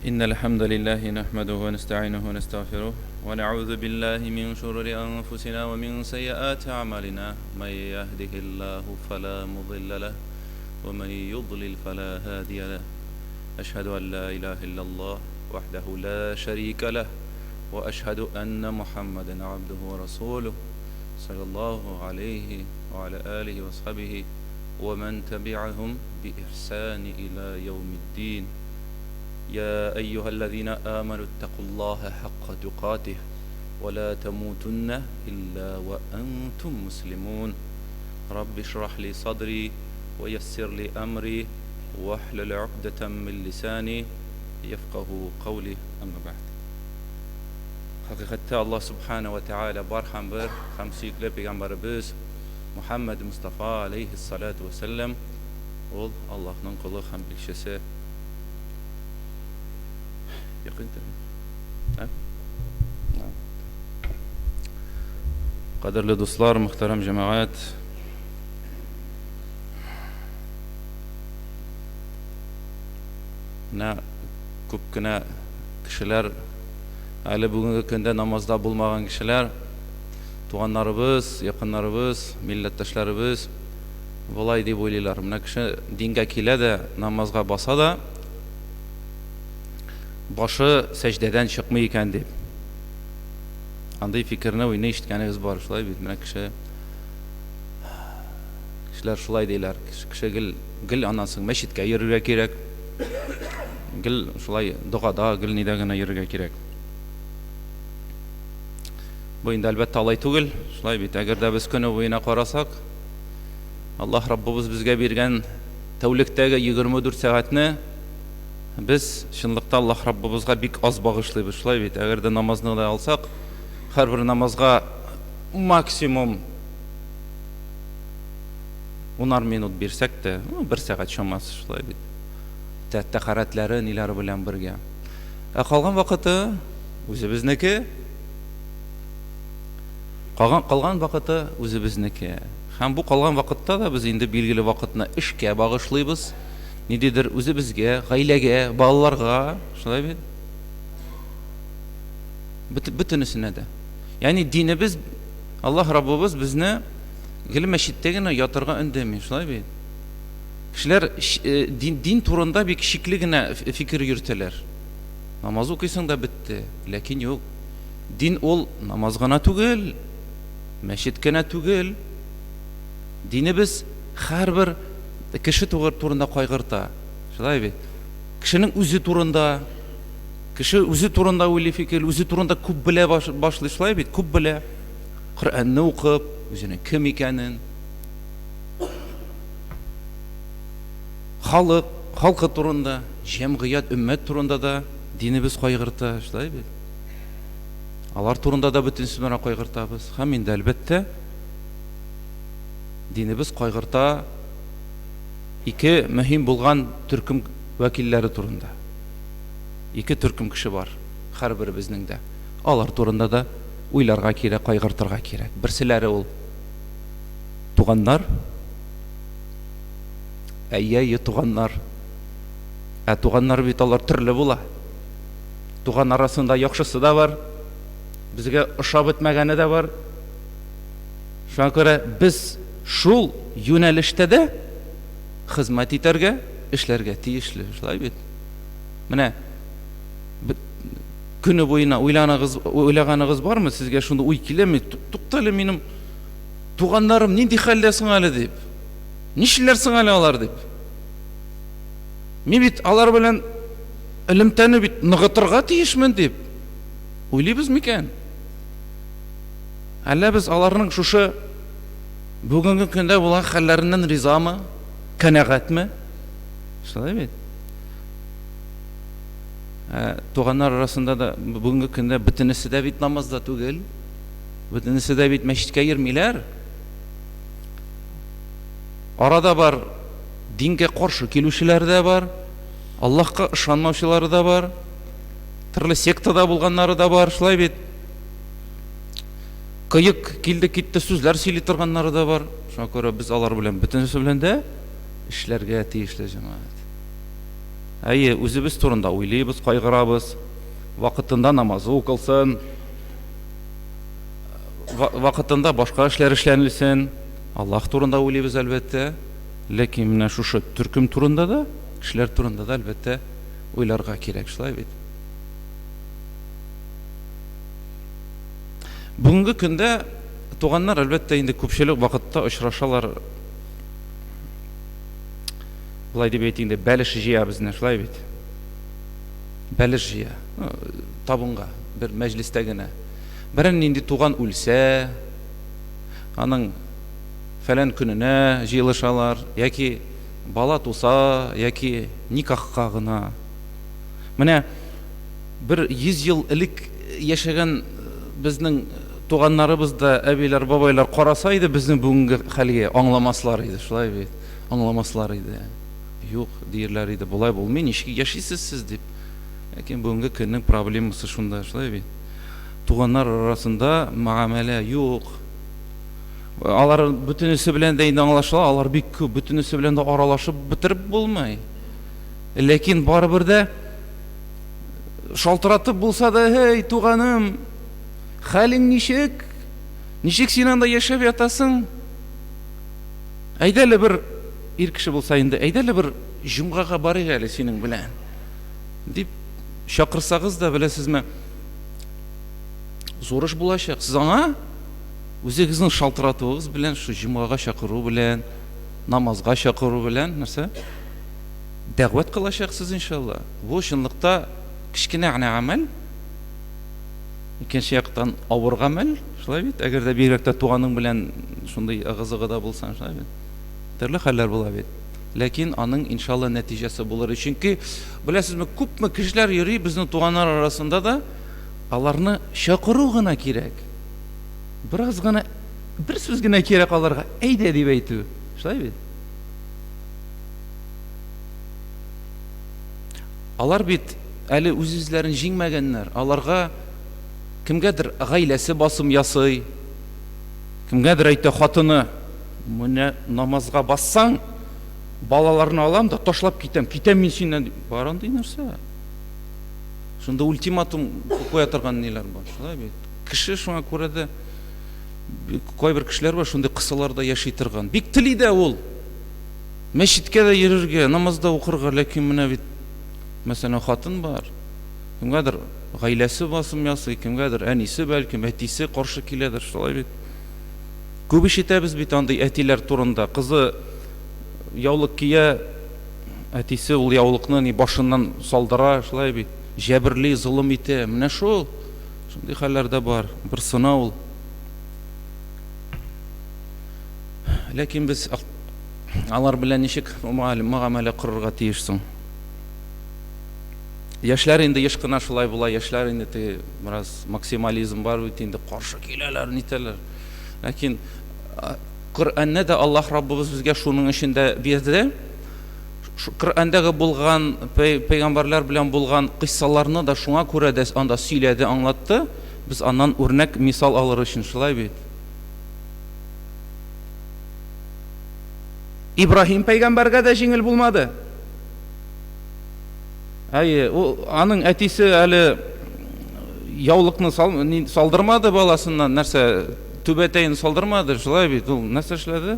إن الحمد لله نحمده ونستعينه ونستغفره ونعوذ بالله من شرور أنفسنا ومن سيئات أعمالنا من يهده الله فلا مضل له ومن يضلل فلا هادي له أشهد أن لا إله إلا الله وحده لا شريك له وأشهد أن محمدا عبده ورسوله صلى الله عليه وعلى آله وصحبه ومن تبعهم بإحسان إلى يوم الدين يا أيها الذين آمنوا اتقوا الله حق تقاته ولا تموتن إلا وأنتم مسلمون رب اشرح لي صدري ويسر لي أمري واحلل عقدة من لساني يفقه قولي أما بعد Хакыйкатьтә Аллаһ Субхана ва Тәгалә бар һәм бер һәм сөекле пәйгамбәребез Мухаммәд Мостафа алейһиссалату вәссәлам ул Аллаһның колы һәм илчесе. Якын итәргә. Ә? Кадерле дуслар, мөхтәрәм җәмәгать. Менә күп кенә кешеләр әле бүгенге көндә намазда булмаган кешеләр, туганнарыбыз, якыннарыбыз, милләттәшләребез болай дип уйлыйлар. Менә кеше дингә килә дә, намазга баса да, башы сәҗдәдән чыкмый икән дип. Андый фикерне, уйны ишеткәнегез бар, шулай бит. Менә кеше кешеләр шулай диләр. Кеше гел гел аннан соң мәчеткә йөрергә кирәк. Гел шулай догада, гел нидә генә йөрергә кирәк. Бу инде әлбәттә алай түгел. Шулай бит. Әгәр дә без көне буена карасак, Аллаһ Раббыбыз безгә биргән тәүлектәге 24 сәгатьне без чынлыкта Аллаһ Раббыбызга бик аз багышлыйбыз. Шулай бит. Әгәр дә намазны да алсак, һәрбер намазга максимум унар минут бирсәк тә, ну, бер сәгать чамасы шулай бит. Тәхәрәтләре, ниләре белән бергә. Ә калган вакыты үзебезнеке. Калган, калган вакыты үзебезнеке. Һәм бу калган вакытта да без инде билгеле вакытны эшкә багышлыйбыз. Ниндидер үзебезгә, гаиләгә, балаларга, шулай бит? Бөтенесенә дә. Ягъни динебез, Аллаһ Раббыбыз безне гел мәчеттә генә ятырга өндәми, шулай бит? Кешеләр э, дин, дин турында бик шикле генә фикер йөртәләр. Намаз укыйсың да бетте. Ләкин юк. Дин ул намаз гына түгел, мәчет кенә түгел. Динебез һәрбер кеше турында кайгырта. Шулай бит? Кешенең үзе турында, кеше үзе турында уйлый фикер, үзе турында күп белә башлый, шулай бит? Күп белә. Коръәнне укып, үзенең кем икәнен, халык, халкы турында, җәмгыять, өммәт турында да динебез кайгырта, шулай бит? Алар турында да бөтенесе белән кайгыртабыз. Һәм инде, әлбәттә, динебез кайгырта ике мөһим булган төркем вәкилләре турында. Ике төркем кеше бар һәрберебезнең дә. Алар турында да уйларга кирәк, кайгыртырга кирәк. Берселәре ул туганнар. Әйе, әйе, туганнар. Ә туганнар бит алар төрле була. Туган арасында яхшысы да бар, безгә ошап бетмәгәне дә бар. Шуңа күрә без шул юнәлештә дә хезмәт итәргә, эшләргә тиешле, шулай бит? Менә көне буена уйланыгыз, уйлаганыгыз бармы? Сезгә шундый уй киләме? Тукта әле, минем туганнарым нинди хәлдә соң әле дип. Нишлиләр соң әле алар дип. Мин бит алар белән элемтәне бит ныгытырга тиешмен дип уйлыйбыз микән? Әллә без аларның шушы бүгенге көндә булган хәлләреннән ризамы, канәгатьме? Шулай бит. Ә, туганнар арасында да бүгенге көндә бөтенесе дә бит намазда түгел. Бөтенесе дә бит мәчеткә йөрмиләр. Арада бар дингә каршы килүчеләр дә бар, Аллаһка ышанмаучылары да бар, төрле сектада булганнары да бар, шулай бит. Кыек килде китте сүзләр сөйли торганнары да бар. Шуңа күрә без алар белән бөтенесе белән дә эшләргә тиешле җәмәгать. Әйе, үзебез турында уйлыйбыз, кайгырабыз. Вакытында намазы укылсын, вакытында башка эшләр эшләнелсен. Аллаһ турында уйлыйбыз, әлбәттә. Ләкин менә шушы төркем турында да, кешеләр турында да, әлбәттә, уйларга кирәк, шулай бит? Бүгенге көндә туганнар, әлбәттә, инде күпчелек вакытта очрашалар. Болай дип әйтик инде, бәлеш җыя безне, шулай бит? Бәлеш җыя. Табынга, бер мәҗлестә генә. Берәр нинди туган үлсә, аның фәлән көненә җыелышалар, яки бала туса, яки никахка гына. Менә бер 100 ел элек яшәгән безнең туганнарыбыз да, әбиләр, бабайлар караса иде безнең бүгенге хәлгә, аңламаслар иде, шулай бит? Аңламаслар иде. Юк, диерләр иде, болай булмый, ничек яшисез сез дип. Ләкин бүгенге көннең проблемасы шунда, шулай бит? Туганнар арасында мөгамәлә юк. Алар бөтенесе белән дә инде аңлашыла, алар бик күп, бөтенесе белән дә аралашып бетереп булмый. Ләкин барыбер дә шалтыратып булса да, һей, туганым, хәлең ничек? Ничек син анда яшәп ятасың? Әйдә әле бер ир кеше булса инде, әйдә әле бер җомгага барыйк әле синең белән. Дип чакырсагыз да, беләсезме, зур эш булачак. Сез аңа үзегезнең шалтыратуыгыз белән, шу җомгага чакыру белән, намазга чакыру белән нәрсә? Дәгъват кылачаксыз, иншалла. Бу чынлыкта кечкенә генә гамәл. Икенче яктан авыр гамәл, шулай бит? Әгәр дә бигрәк тә туганың белән шундый ыгы-зыгыда булсаң, шулай бит? Төрле хәлләр була бит. Ләкин аның, иншалла, нәтиҗәсе булыр. Чөнки, беләсезме, күпме кешеләр йөри безнең туганнар арасында да, аларны чакыру гына кирәк. Бераз гына, бер сүз генә кирәк аларга, әйдә дип әйтү. Шулай бит? Алар бит әле үз-үзләрен җиңмәгәннәр. Аларга кемгәдер гаиләсе басым ясый, кемгәдер әйтә хатыны, менә намазга бассаң, балаларны алам да ташлап китәм, китәм мин синнән дип. Бар андый нәрсә. Шунда ультиматум куя торган ниләр бар, шулай бит. Кеше шуңа күрә дә кайбер кешеләр бар шундый кысаларда яши торган. Бик тели дә ул. Мәчеткә дә йөрергә, намаз да укырга, ләкин менә бит, мәсәлән, хатын бар. Кемгәдер гаиләсе басым ясый, кемгәдер әнисе бәлкем, әтисе каршы киләдер, шулай бит. Күп ишетәбез бит андый әтиләр турында. Кызы яулык кия, әтисе ул яулыкны ни башыннан салдыра, шулай бит. Җәберли, золым итә. Менә шул. Шундый хәлләр дә бар. Бер сынау ул. Ләкин без алар белән ничек мөгамәлә корырга тиеш соң? Яшьләр инде еш кына шулай була, яшьләр инде теге бераз максимализм бар бит инде, каршы киләләр, нитәләр. Ләкин Коръәнне дә Аллаһ Раббыбыз безгә шуның өчен дә бирде. Коръәндәге булган пәйгамбәрләр белән булган кыйссаларны да шуңа күрә дә анда сөйләде, аңлатты. Без аннан үрнәк, мисал алыр өчен, шулай бит. Ибраһим пәйгамбәргә дә җиңел булмады. Әйе, ул аның әтисе әле яулыкны сал, салдырмады баласыннан, нәрсә, түбәтәен салдырмады, шулай бит, ул нәрсә эшләде?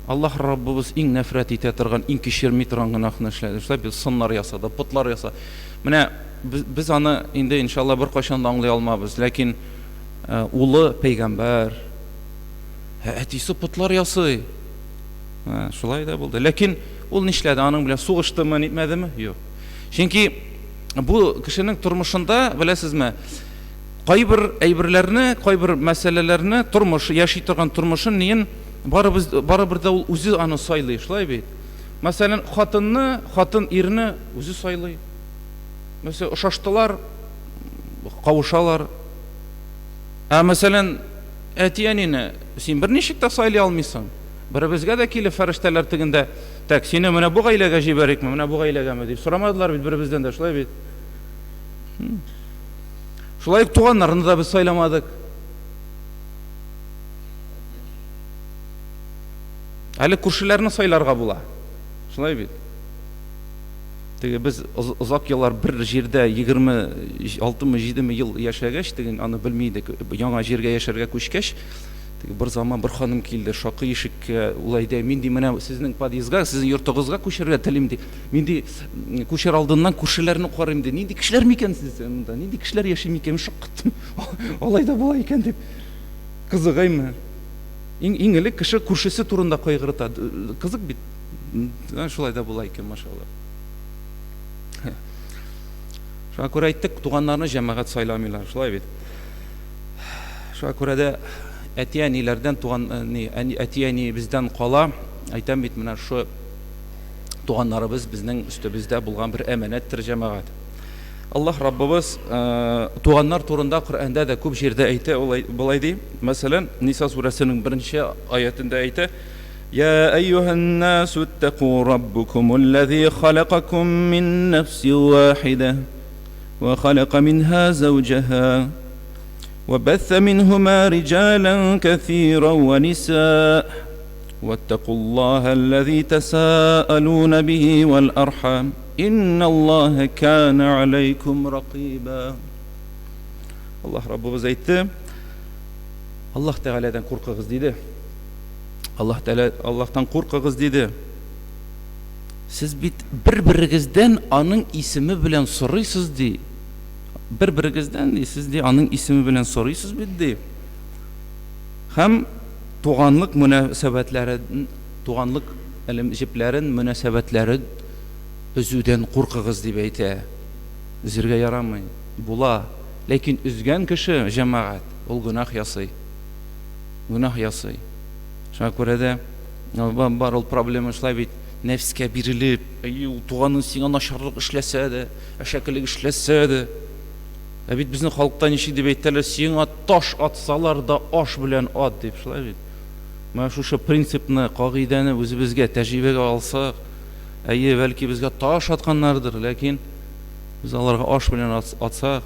Аллаһ Раббыбыз иң нәфрәт итә торган, иң кичерми торган гөнаһны эшләде. Шулай бит, сыннар ясады, потлар ясады. Менә без, без аны инде иншалла беркайчан да аңлый алмабыз, ләкин э, улы пәйгамбәр, ә әтисе потлар ясый. Шулай да булды. Ләкин ул нишләде? Аның белән сугыштымы, нитмәдеме? Юк. Чөнки бу кешенең тормышында, беләсезме, кайбер әйберләрне, кайбер мәсьәләләрне, тормыш, яши торган тормышын ниен барыбыз барыбер дә ул үзе аны сайлый, шулай бит? Мәсәлән, хатынны, хатын ирне үзе сайлый. Мәсәлән, ошаштылар, кавышалар. Ә мәсәлән, әти-әнине син берничек тә сайлый алмыйсың. Беребезгә дә килеп фәрештәләр тегендә, так, сине менә бу гаиләгә җибәрикме, менә бу гаиләгәме дип сорамадылар бит беребездән дә, шулай бит? Шулай ук туганнарны да без сайламадык. Әле күршеләрне сайларга була. Шулай бит? Теге без озак еллар бер җирдә 26-мы 7-ме ел яшәгәч, теге аны белми идек. Яңа җиргә яшәргә күчкәч, теге бер заман бер ханым килде, шакый ишеккә, ул әйтә, мин ди менә сезнең подъездга, сезнең йортыгызга күчәргә телим ди. Мин ди күчәр алдыннан күршеләрне карыйм ди. Нинди кешеләр микән сез монда? Нинди кешеләр яши микән? Мин шаккаттым. Алай да була икән дип. Кызык әйме? Иң иң элек кеше күршесе турында кайгырта. Кызык бит. Шулай да була икән, машалла. Шуңа күрә әйттек, туганнарны җәмәгать сайламыйлар, шулай бит. Шуңа күрә дә әти-әниләрдән туган ни, әти-әни бездән кала, әйтәм бит, менә шушы туганнарыбыз безнең өстебездә булган бер әманәттер, җәмәгать. Аллаһ Раббыбыз туганнар турында Коръәндә дә күп җирдә әйтә, ул болай ди. Мәсәлән, Ниса сүрәсенең беренче аятендә әйтә: "Я әйюһән насу иттаку раббукумуллази халакакум мин нафсин вахида ва халака минха зауҗаха ва бәсса минһума риҗалан кәсиран ва ниса ваттакуллаһа аллази тасаалуна бихи вал архам Инналлаһа кана алейкум ракыйба. Аллаһ Раббыбыз әйтте, Аллаһ Тәгаләдән куркыгыз диде. Аллаһ Тәгалә Аллаһтан куркыгыз диде. Сез бит бер-берегездән аның исеме белән сорыйсыз ди. Бер-берегездән ди, сез ди аның исеме белән сорыйсыз бит ди. Һәм туганлык мөнәсәбәтләре, туганлык элем җепләрен, мөнәсәбәтләрен өзүдән куркыгыз дип әйтә. Өзергә ярамый. Була. Ләкин өзгән кеше, җәмәгать, ул гөнаһ ясый. Гөнаһ ясый. Шуңа күрә дә бар ул проблема шулай бит, нәфескә бирелеп, әй, ул туганың сиңа начарлык эшләсә дә, әшәкелек эшләсә дә. Ә бит безнең халыкта ничек дип әйтәләр, сиңа таш атсалар да аш белән ат дип, шулай бит. Менә шушы принципны, кагыйдәне үзебезгә тәҗрибәгә алсак, әйе, бәлки безгә таш атканнардыр, ләкин без аларга аш белән атсак,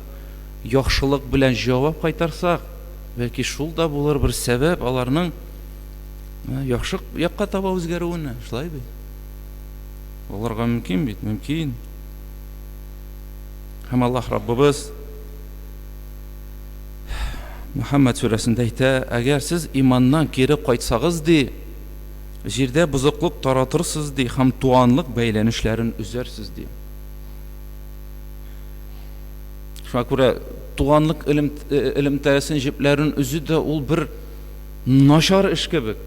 яхшылык белән җавап кайтарсак, бәлки шул да булыр бер сәбәп аларның яхшы якка таба үзгәрүенә, шулай бит? Аларга мөмкин бит, мөмкин. Һәм Аллаһ Раббыбыз Мөхәммәд сүрәсендә әйтә, әгәр сез иманнан кире кайтсагыз, ди, җирдә бозыклык таратырсыз, ди, һәм туганлык бәйләнешләрен өзәрсез, ди. Шуңа күрә туганлык элемтәсен, җепләрен өзү дә ул бер начар эш кебек.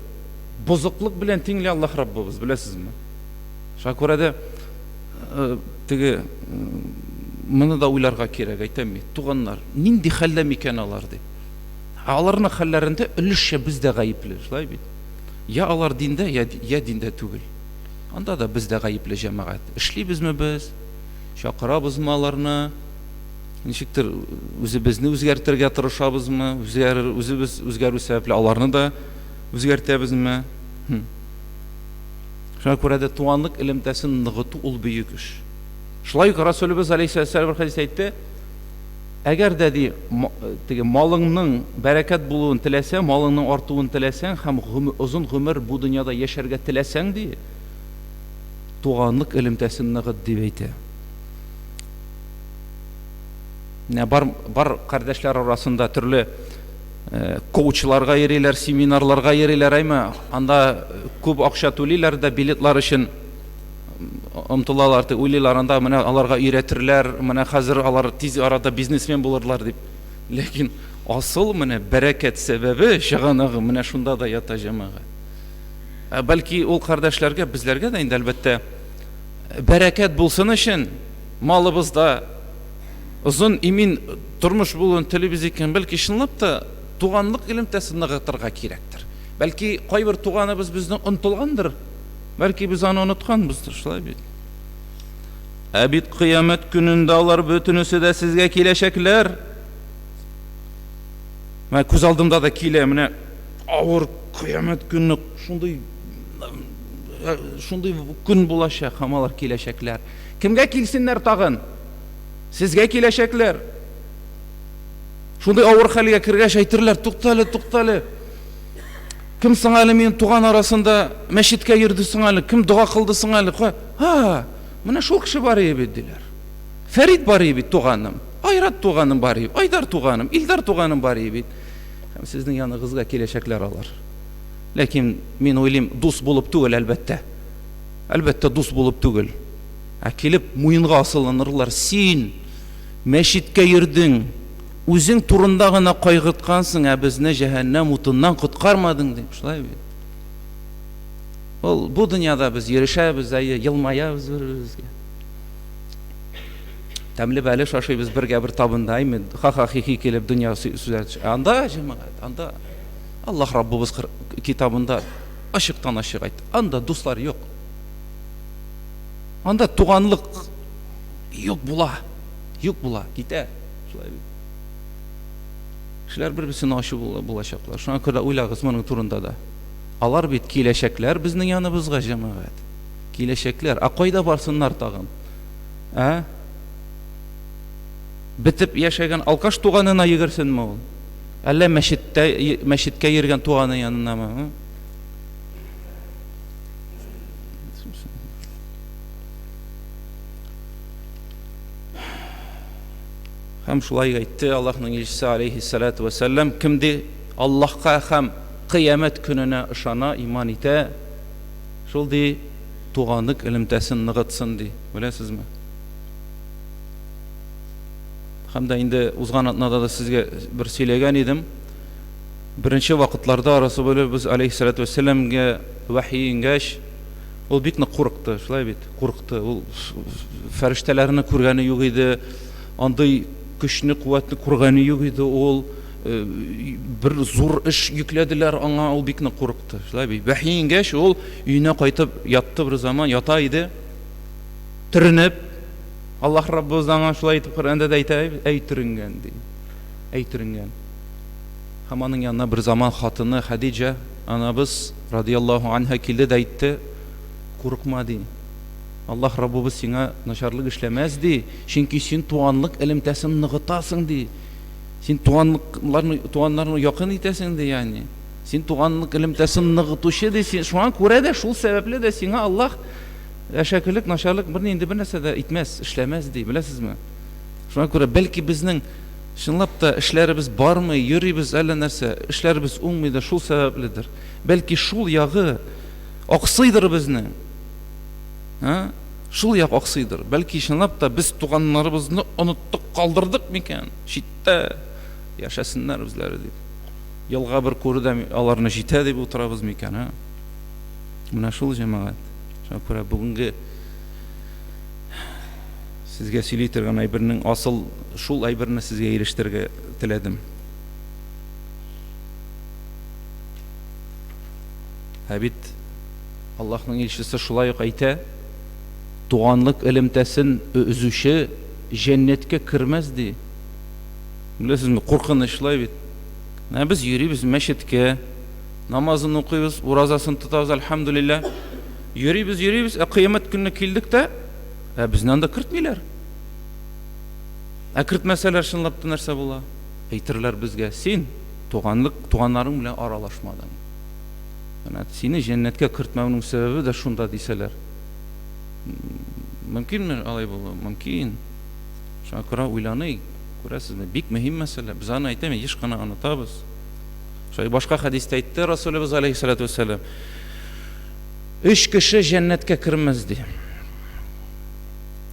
Бозыклык белән тиңли Аллаһ Раббыбыз, беләсезме? Шуңа күрә дә теге моны да уйларга кирәк, әйтәм бит, туганнар, нинди хәлдә микән алар дип. Ә аларның хәлләрендә өлешчә без дә гаепле, шулай бит? Я алар диндә, я, я диндә түгел. Анда да без дә гаепле җәмәгать. Эшлибезме без? Чакырабызмы аларны? Ничектер үзебезне үзгәртергә тырышабызмы? Үзгәрер, үзебез үзгәрү сәбәпле аларны да үзгәртәбезме? Хм. Шуңа күрә дә туганлык элемтәсен ныгыту ул бөек эш. Шулай ук Расулыбыз алейһиссәлам бер хәдистә әйтте, әгәр дә ди, теге малыңның бәрәкәт булуын теләсәң, малыңның артуын теләсәң һәм озын гомер бу дөньяда яшәргә теләсәң ди, туганлык элемтәсен ныгыт дип әйтә. Менә бар бар кардәшләр арасында төрле коучларга йөриләр, семинарларга йөриләр, әйме, анда күп акча түлиләр дә билетлар өчен омтылалар, дип уйлыйлар, анда менә аларга өйрәтерләр, менә хәзер алар тиз арада бизнесмен булырлар дип. Ләкин асыл менә бәрәкәт сәбәбе, чыганагы менә шунда да ята җәмәгать. Ә бәлки ул кардәшләргә, безләргә дә инде әлбәттә бәрәкәт булсын өчен малыбызда озын имин тормыш булуын телибез икән, бәлки чынлап та туганлык элемтәсен ныгытырга кирәктер. Бәлки кайбер туганыбыз безне онтылгандыр, бәлки без аны онытканбыздыр, шулай бит. Ә бит кыямәт көнендә алар бөтенесе дә сезгә киләчәкләр. Менә күз алдымда да килә, менә авыр кыямәт көнне шундый шундый көн булачак һәм алар киләчәкләр. Кемгә килсеннәр тагын? Сезгә киләчәкләр. Шундый авыр хәлгә кергәч әйтерләр, туктале, туктале. Кем соң әле минем туган арасында мәчеткә йөрде соң әле? Кем дога кылды соң әле? Ха! Менә шул кеше бар иде бит, диләр. Фәрит бар иде бит, туганым. Айрат туганым бар иде, Айдар туганым, Илдар туганым бар иде бит. Һәм сезнең яныгызга киләчәкләр алар. Ләкин мин уйлыйм, дус булып түгел, әлбәттә. Әлбәттә, дус булып түгел. Ә килеп муенга асылынырлар. Син мәчеткә йөрдең, үзең турында гына кайгырткансың, ә безне җәһәннәм утыннан коткармадың, дип. Шулай бит. Ул бу дөньяда без йөрешәбез, әйе, елмаябыз бер-беребезгә. Тәмле бәлеш ашыйбыз бергә бер табында, әйме, ха-ха хи-хи килеп дөнья сүзләр. Анда, җәмәгать, анда Аллаһ Раббыбыз китабында ачыктан ачык әйтте. Анда дуслар юк. Анда туганлык юк була. Юк була, китә. Шулай бит. Кешеләр бер-берсенә ачу булачаклар. Шуңа күрә уйлагыз моның турында да. Алар бит киләчәкләр безнең яныбызга, җәмәгать. Киләчәкләр. Ә кайда барсыннар тагын? Ә? Бетеп яшәгән алкаш туганына йөгерсенме ул? Әллә мәчеттә мәчеткә йөргән туганы янынамы? Һәм шулай әйтте Аллаһның илчесе алейхиссалату вәссәлам, кем ди Аллаһка һәм кыямәт көненә ышана, иман итә, шул ди туганлык элемтәсен ныгытсын ди. Беләсезме? Һәм дә инде узган атнада да сезгә бер сөйләгән идем. Беренче вакытларда Расулыбыз алейхиссалату вәссәламгә вәхи иңгәч, ул бик нык курыкты, шулай бит? Курыкты. Ул фәрештәләрне күргәне юк иде. Андый көчне, куәтне күргәне юк иде ул. Э, бер зур эш йөкләделәр аңа, ул бик нык курыкты. Шулай бит. Вәхи иңгәч, ул өенә кайтып ятты бер заман, ята иде. Төренеп, Аллаһ Раббыбыз аңа шулай итеп Коръәндә дә әйтә, әй төренгән ди. Әй төренгән. Һәм аның янына бер заман хатыны Хәдиҗә анабыз радияллаһу анһа килде дә әйтте, курыкма ди. Аллаһ Раббыбыз сиңа начарлык эшләмәс ди, чөнки син туганлык элемтәсен ныгытасың ди. Син туганлыкларны туганнарны якын итәсең ди, ягъни. Син туганлык элемтәсен ныгытучы ди. Син шуңа күрә дә шул сәбәпле дә сиңа Аллаһ әшәкелек, начарлык бернинди бер нәрсә дә итмәс, эшләмәс ди, беләсезме? Шуңа күрә бәлки безнең чынлап та эшләребез бармый, йөрибез әллә нәрсә, эшләребез уңмый да шул сәбәпледер. Бәлки шул ягы аксыйдыр безнең. Ә? Шул як аксыйдыр. Бәлки чынлап та без туганнарыбызны оныттык, калдырдык микән? Читтә яшәсеннәр үзләре дип. Елга бер күрү дә аларны җитә дип утырабыз микән, ә? Менә шул җәмәгать. Шуңа күрә бүгенге сезгә сөйли торган әйбернең асыл шул әйберне сезгә ирештерергә теләдем. Ә бит Аллаһның илчесе шулай ук әйтә, туганлык элемтәсен өзүче җәннәткә кермәс ди. Беләсезме, куркыныч шулай бит. Менә без йөрибез мәчеткә, намазын укыйбыз, уразасын тотабыз, әлхәмдүлилләһ. Йөрибез, йөрибез, ә кыямәт көнне килдек тә, ә безне анда кертмиләр. Ә кертмәсәләр, чынлап та нәрсә була? Әйтерләр безгә, син туганлык, туганнарың белән аралашмадың. Менә сине җәннәткә кертмәүнең сәбәбе дә шунда дисәләр. Мөмкинме алай булу? Мөмкин. Шуңа күрә уйланыйк. Күрәсезме, бик мөһим мәсьәлә. Без аны әйтәм, еш кына онытабыз. Шулай башка хәдистә әйтте Расулыбыз алейхиссалату вассалам. Өч кеше җәннәткә кермәс ди.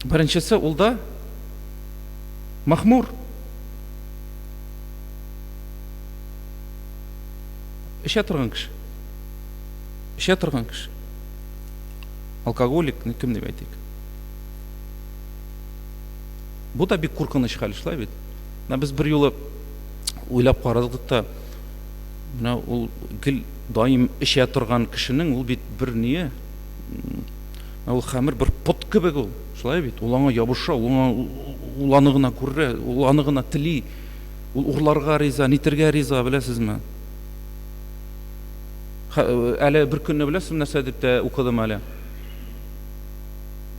Беренчесе ул да махмур. Эчә торган кеше. Эчә торган кеше. Алкоголик, кем дип әйтик. Бу да бик куркыныч хәл, шулай бит? Менә без бер юлы уйлап карадык та, менә ул гел даим эчә торган кешенең ул бит бер ние, ул хәмер бер пот кебек ул, шулай бит? Ул аңа ябыша, ул аңа ул аны гына күрә, ул аны гына тели. Ул урларга риза, нитергә риза, беләсезме? Әле бер көнне беләсезме нәрсә дип тә укыдым әле.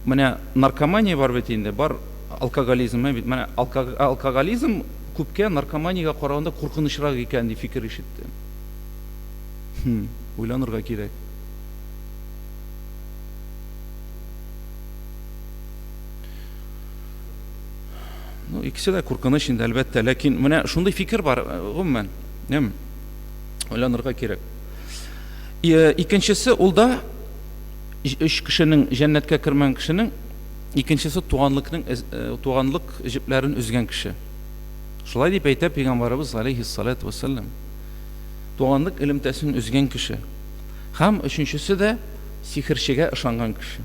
Менә наркомания бар бит инде, бар алкоголизм бит. Менә алкоголизм күпкә наркоманиягә караганда куркынычрак икән дип фикер ишеттем. Хм, уйланырга кирәк. Ну, икесе дә куркыныч инде, әлбәттә, ләкин менә шундый фикер бар, гомумән, яме, уйланырга кирәк. Икенчесе ул да өч кешенең җәннәткә кермәгән кешенең икенчесе туганлыкның туганлык җепләрен өзгән кеше. Шулай дип әйтә пәйгамбәребез алейһиссалату вассалам. Туганлык элемтәсен өзгән кеше. Һәм өченчесе дә сихерчегә ышанган кеше.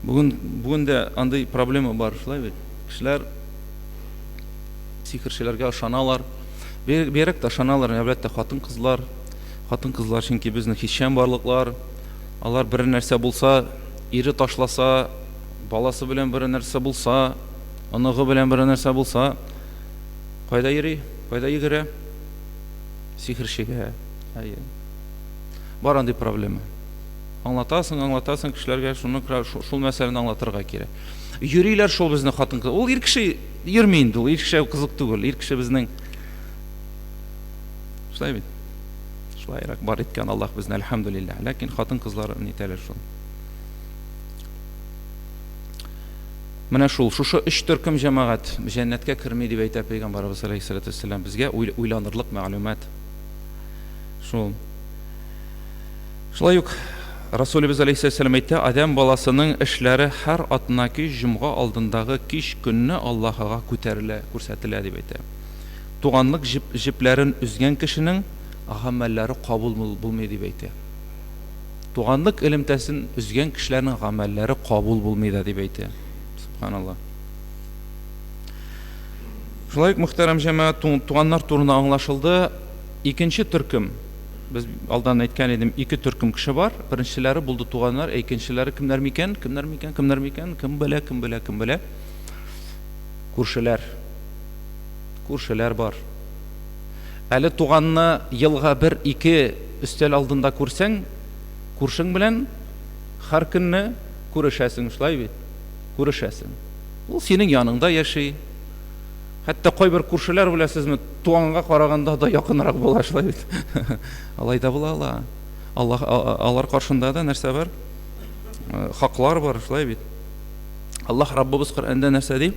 Бүген бүген дә андый проблема бар, шулай бит? Кешеләр сихерчеләргә ышаналар. Бигрәк тә ышаналар, әлбәттә, хатын-кызлар. Хатын-кызлар, чөнки безнең хисчән барлыклар. Алар бер нәрсә булса, ире ташласа, баласы белән бер нәрсә булса, оныгы белән бер нәрсә булса, кайда йөри? Кайда йөгерә? Сихерчегә. Әйе. Бар андый проблема. Аңлатасың, аңлатасың кешеләргә, шуны шул мәсьәләне аңлатырга кирәк. Йөриләр шул безнең хатын-кыз. Ул ир кеше йөрми инде, ул ир кеше кызык түгел. Ир кеше безнең шулай бит. Шулайрак бар иткән Аллаһ безне, әлхәмдүлилләһ. Ләкин хатын-кызлар нитәләр шул. Менә шул, шушы өч төркем җәмәгать җәннәткә керми дип әйтә пәйгамбәребез алейһиссалату вәссәлам безгә уйланырлык мәгълүмат. Шул. Шулай ук Расулебез алейһиссәлам әйтә, Адәм баласының эшләре һәр атна кич җомга алдындагы кич көнне Аллаһыга күтәрелә, күрсәтелә дип әйтә. Туганлык җеп, җепләрен өзгән кешенең гамәлләре кабул булмый дип әйтә. Туганлык элемтәсен өзгән кешеләрнең гамәлләре кабул булмый да дип әйтә. Субханаллаһ. Шулай ук, мөхтәрәм җәмәгать, туганнар турында аңлашылды. Икенче төркем Без алдан әйткән идем, ике төркем кеше бар. Беренчеләре булды туганнар, ә икенчеләре кемнәр микән? Кемнәр микән? Кемнәр микән? Кем белә, кем белә, кем белә? Күршеләр. Күршеләр бар. Әле туганны елга бер, ике өстәл алдында күрсәң, күршең белән һәр көнне күрешәсең, шулай бит? Күрешәсең. Ул синең яныңда яши. Хәтта кайбер күршеләр, беләсезме, туганга караганда да якынрак була, шулай бит. Алай да була ала. Аллаһ алар каршында да нәрсә бар? Э, хаклар бар, шулай бит. Аллаһ Раббыбыз Коръәндә нәрсә ди?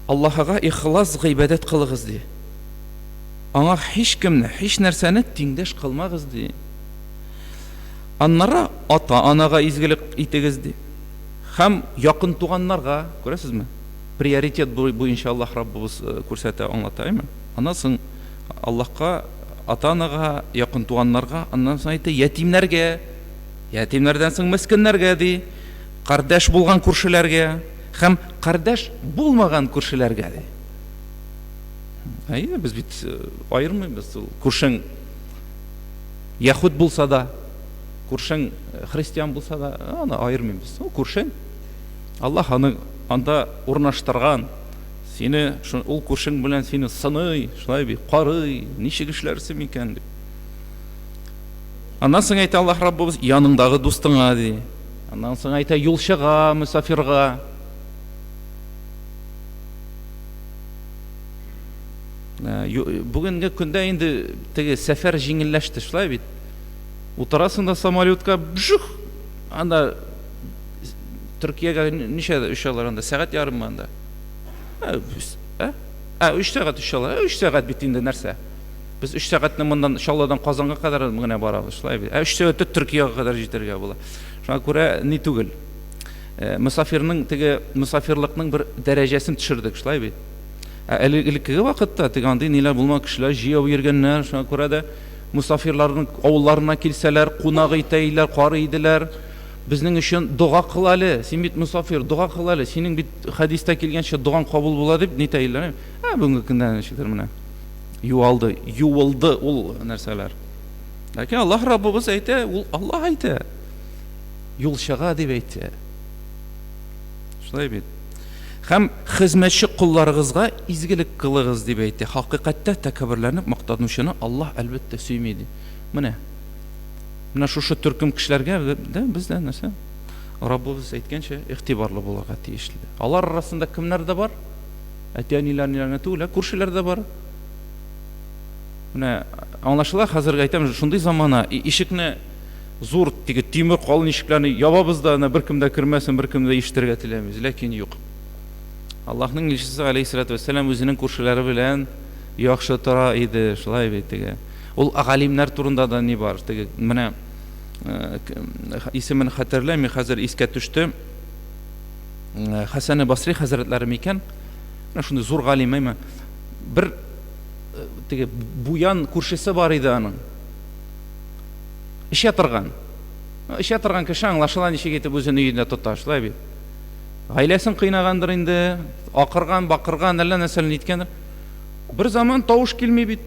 Аллаһыга ихлас гыйбадәт кылыгыз ди. Аңа һич кемне, һич нәрсәне тиңдәш кылмагыз ди. Аннары ата-анага изгелек итегез ди. Һәм якын туганнарга, күрәсезме? Приоритет буенча Аллаһ Раббыбыз күрсәтә, аңлата, әйме? Аннан соң Аллаһка, ата-анага, якын туганнарга, аннан соң әйтә, ятимнәргә, ятимнәрдән соң мескеннәргә ди, кардәш булган күршеләргә һәм кардәш булмаган күршеләргә ди. Әйе, без бит аермыйбыз ул күршең яһүд булса да, күршең христиан булса да, аны аермыйбыз. Ул күршең. Аллаһ аны анда урнаштырган, сине ул күршең белән сине сыный, шулай бит, карый, ничек эшләрсең микән дип. Аннан соң әйтә Аллаһ Раббыбыз, яныңдагы дустыңа ди. Аннан соң әйтә юлчыга, мөсафирга. Э, бүгенге көндә инде теге сәфәр җиңелләште, шулай бит. Утырасың да самолетка, бжух, анда Төркиягә ничә очалар анда? Сәгать ярыммы анда? Ә, ә? Ә, 3 сәгать очалар. Ә, 3 сәгать бит инде нәрсә? Без 3 сәгатьне моннан Чаллыдан Казанга кадәр генә барабыз, шулай бит. Ә 3 сәгатьтә Төркиягә кадәр җитәргә була. Шуңа күрә ни түгел. Э, мөсафирның теге мөсафирлыкның бер дәрәҗәсен төшердек, шулай бит. Ә әле элеккеге вакытта теге андый ниләр булмаган, кешеләр җыяу йөргәннәр, шуңа күрә дә мөсафирларның авылларына килсәләр, кунак итә иделәр, карый иделәр. Безнең өчен дога кыл әле, син бит мосафир, дога кыл әле, синең бит хәдистә килгәнчә догаң кабул була дип нитә иделәр. Ә бүгенге көндә ничектер менә юалды, юылды ул нәрсәләр. Ләкин Аллаһ Раббыбыз әйтә, ул Аллаһ әйтә. Юлчыга дип әйтә. Шулай бит. Һәм хезмәтче колларыгызга изгелек кылыгыз дип әйтә. Хакыйкатьтә тәкәбберләнеп мактанучыны Аллаһ әлбәттә сөйми ди. Менә Менә шушы төркем кешеләргә дә без дә нәрсә? Раббыбыз әйткәнчә, игътибарлы булырга тиешле. Алар арасында кемнәр дә бар? Әти-әниләр генә түгел, ә күршеләр дә бар. Менә аңлашыла, хәзер әйтәм, шундый замана, ишекне Зур теге тимер калын ишекләрне ябабыз да, әнә беркем дә кермәсен, беркем дә ишетергә теләмибез. Ләкин юк. Аллаһның илчесе алейһиссалату вәссәлам үзенең күршеләре белән яхшы тора иде, шулай бит теге. Ул галимнәр турында да ни бар? Теге менә э, исемен хәтерләми, хәзер искә төште. Э, Хәсәне Басри хәзрәтләре микән? Менә шундый зур галим, әйме? Бер э, теге буян күршесе бар иде аның. Эчә торган. Эчә торган кеше аңлашыла ничек итеп үзен өендә тота, шулай бит. Гаиләсен кыйнагандыр инде, акырган, бакырган, әллә нәрсәләр ниткәндер. Бер заман тавыш килми бит.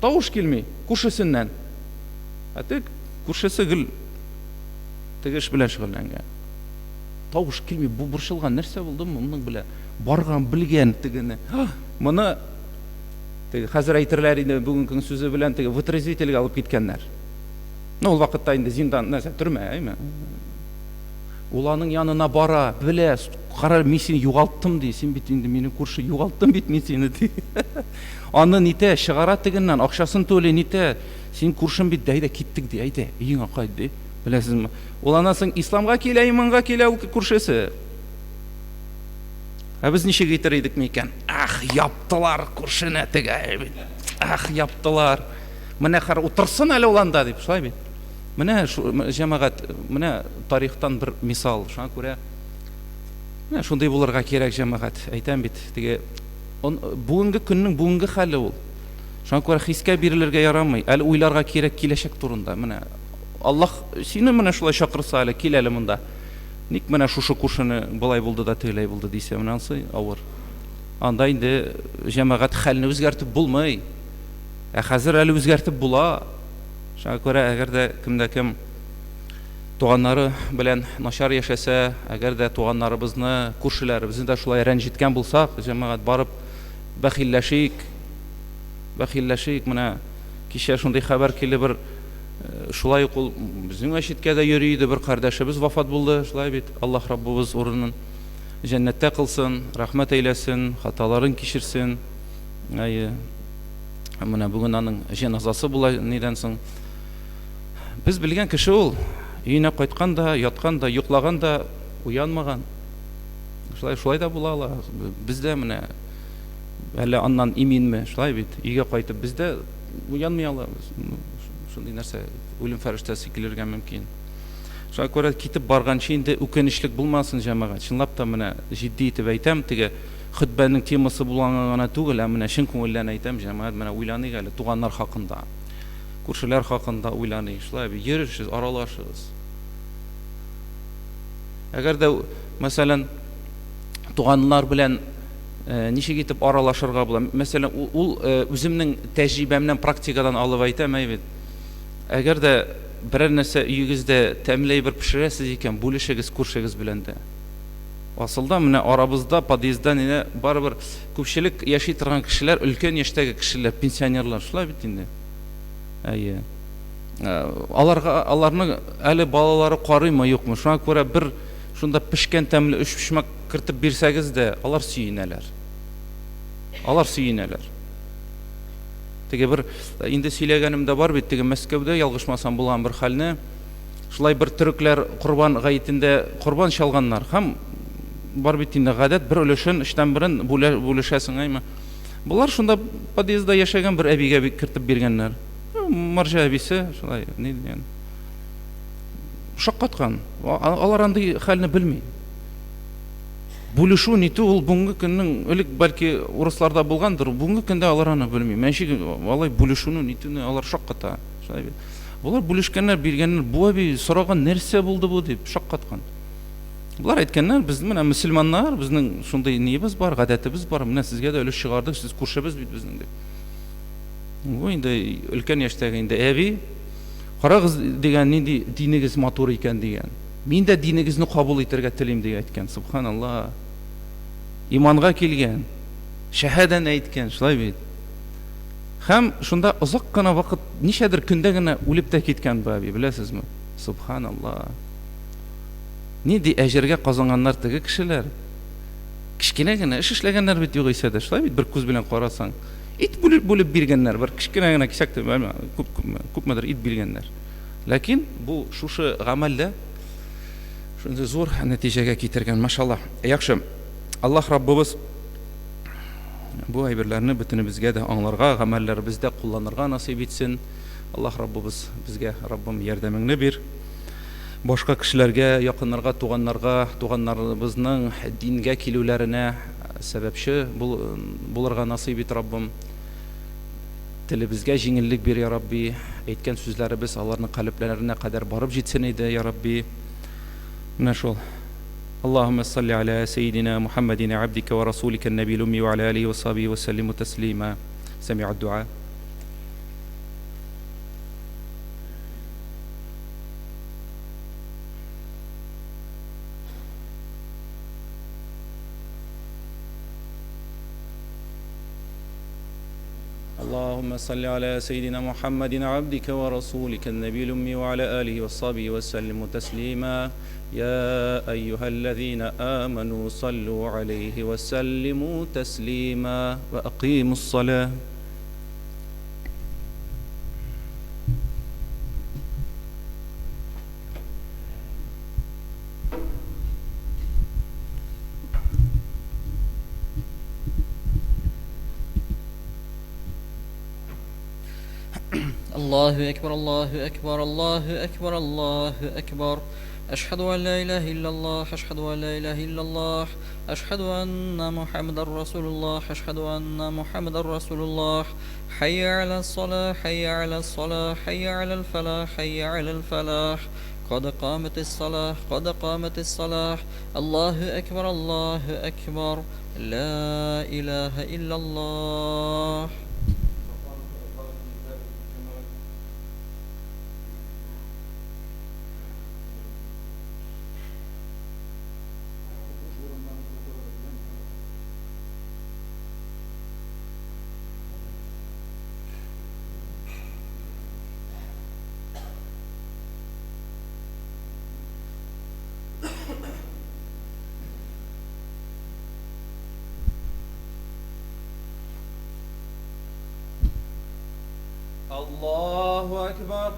Тавыш килми күршесеннән. Ә тек күршесе гел теге эш белән шөгыльләнгән. Тавыш килми, бу борчылган, нәрсә булды моның белән? Барган, белгән тегене. Моны Теге хәзер әйтерләр инде бүгенге көн сүзе белән теге вытрезвительгә алып киткәннәр. Ну, ул вакытта инде зиндан, нәрсә, төрмә, әйме? Ул аның янына бара, белә, кара, мин сине югалттым ди, син бит инде минем күрше, югалттым бит мин сине ди. Аны нитә, чыгара тегеннән, акчасын түли, нитә, син күршем бит, әйдә киттек ди, әйдә, өеңә кайт ди. Беләсезме? Ул аннан соң исламга килә, иманга килә ул күршесе. Ә без ничек әйтер идек микән? Ах, яптылар күршене теге бит. Ах, яптылар. Менә хәр утырсын әле ул анда дип, шулай бит. Менә җәмәгать, менә тарихтан бер мисал. Шуңа күрә менә шундый булырга кирәк җәмәгать. Әйтәм бит, теге бүгенге көннең бүгенге хәле ул. Шуңа күрә хискә бирелергә ярамый. Әле уйларга кирәк киләчәк турында. Менә Аллаһ сине менә шулай чакырса әле, кил әле монда. Ник менә шушы күршене болай булды да тегеләй булды дисә, менә ансы авыр. Анда инде җәмәгать хәлне үзгәртеп булмый. Ә хәзер әле үзгәртеп була. Шуңа күрә әгәр дә кем дә кем туганнары белән начар яшәсә, әгәр дә туганнарыбызны, күршеләребезне дә шулай рәнҗеткән булсак, җәмәгать барып бәхилләшик. Бәхилләшик. Менә кичә шундый хәбәр килде бер Шулай ук ул безнең мәчеткә дә йөри иде, бер кардәшебез вафат булды, шулай бит. Аллаһ Раббыбыз урынын җәннәттә кылсын, рәхмәт әйләсен, хаталарын кичерсен. Әйе. Менә бүген аның җеназасы була нидән соң. Без белгән кеше ул. Өенә кайткан да, яткан да, йоклаган да, уянмаган. Шулай, шулай да була ала. Без дә менә әллә аннан иминме, шулай бит. Өйгә кайтып без дә уянмый алабыз. Шундый нәрсә, үлем фәрештәсе килергә мөмкин. Шуңа күрә китеп барганчы инде үкенечлек булмасын, җәмәгать. Чынлап та менә җитди итеп әйтәм, теге хөтбәнең темасы булганга гына түгел, ә менә чын күңелдән әйтәм, җәмәгать, менә уйланыйк әле туганнар хакында. Күршеләр хакында уйланыйк. Шулай бит, йөрешез, аралашыгыз. Әгәр дә, мәсәлән, туганнар белән ничек итеп аралашырга була? Мәсәлән, ул үземнең тәҗрибәмнән, практикадан алып әйтәм, әй бит. Әгәр дә берәр нәрсә өегездә тәмле әйбер пешерәсез икән, бүлешегез күршегез белән дә. Асылда менә арабызда, подъездда нидә барыбер күпчелек яши торган кешеләр өлкән яшьтәге кешеләр, пенсионерлар, шулай бит инде. Әйе. Аларга аларны әле балалары карыймы, юкмы? Шуңа күрә бер шунда пешкән тәмле өчпочмак Кертеп бирсәгез дә, алар сөенәләр. Алар сөенәләр. Теге бер, инде сөйләгәнем дә бар бит, теге Мәскәүдә, ялгышмасам, булган бер хәлне. Шулай бер төрекләр корбан гаетендә корбан чалганнар һәм бар бит инде гадәт, бер өлешен, өчтән берен бүлешәсең, әйме. Болар шунда подъездда яшәгән бер әбигә кертеп биргәннәр. Марҗа әбисе, шулай, ни дигән. Шаккаткан. Алар андый хәлне белми. Бүлешү нитү ул бүгенге көннең элек бәлки урысларда булгандыр, бүгенге көндә алар аны белми. Мәнчик алай бүлешүне нитүне алар шакката. Шулай бит. Болар бүлешкәннәр, биргәннәр. Бу әби сораган нәрсә булды бу дип шаккаткан. Болар әйткәннәр, без менә мөселманнар, безнең шундый ниебез бар, гадәтебез бар, менә сезгә дә өлеш чыгардык, сез күршебез бит безнең дип. Бу инде өлкән яшьтәге инде әби, карагыз дигән, нинди динегез матур икән дигән. Мин дә динегезне кабул итәргә телим, дип әйткән. Субханалла. Иманга килгән, шәһадәне әйткән, шулай бит. Һәм шунда озак кына вакыт, ничәдер көндә генә үлеп тә киткән бу әби, беләсезме? Субханалла. Нинди әҗергә казанганнар теге кешеләр. Кечкенә генә эш эшләгәннәр бит югыйсә дә, шулай бит, бер күз белән карасаң. Ит бүлеп, бүлеп биргәннәр, бер кечкенә генә кисәк тә, күп, күпмедер ит биргәннәр. Ләкин бу шушы гамәл дә шундый зур нәтиҗәгә китергән, машалла. Яхшы. Аллаһ Раббыбыз бу әйберләрне бөтенебезгә дә аңларга, гамәлләребездә кулланырга насыйп итсен. Аллаһ Раббыбыз безгә, Раббым, ярдәмеңне бир. Башка кешеләргә, якыннарга, туганнарга, туганнарыбызның дингә килүләренә сәбәпче булырга насыйп ит, Раббым. Телебезгә җиңеллек бир, я Рабби. Әйткән сүзләребез аларның калебләренә кадәр барып җитсен иде, я Рабби. Менә шул. Аллаһуммә салли аля сәйидина Мухаммадин абдика ва расулика нәбил умми ва аля алихи ва сахбихи ва сәллиму тәслима. Сәми'у дуа. اللهم صل على سيدنا محمد عبدك ورسولك النبي الأمي وعلى آله وصحبه وسلم تسليما يا أيها الذين آمنوا صلوا عليه وسلموا تسليما وأقيموا الصلاة الله أكبر الله أكبر الله أكبر الله أكبر أشهد أن لا إله إلا الله أشهد أن لا إله إلا الله أشهد أن محمد رسول الله أشهد أن محمد رسول الله حي على الصلاة حي على الصلاة حي على الفلاح حي على الفلاح قد قامت الصلاة قد قامت الصلاة الله أكبر الله أكبر لا إله إلا الله الله أكبر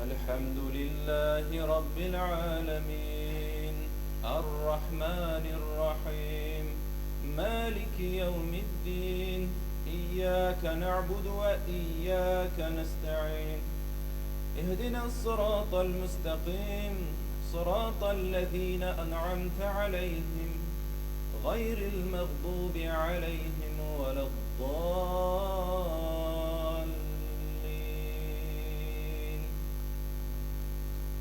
الحمد لله رب العالمين الرحمن الرحيم مالك يوم الدين إياك نعبد وإياك نستعين اهدنا الصراط المستقيم صراط الذين أنعمت عليهم غير المغضوب عليهم ولا الضالين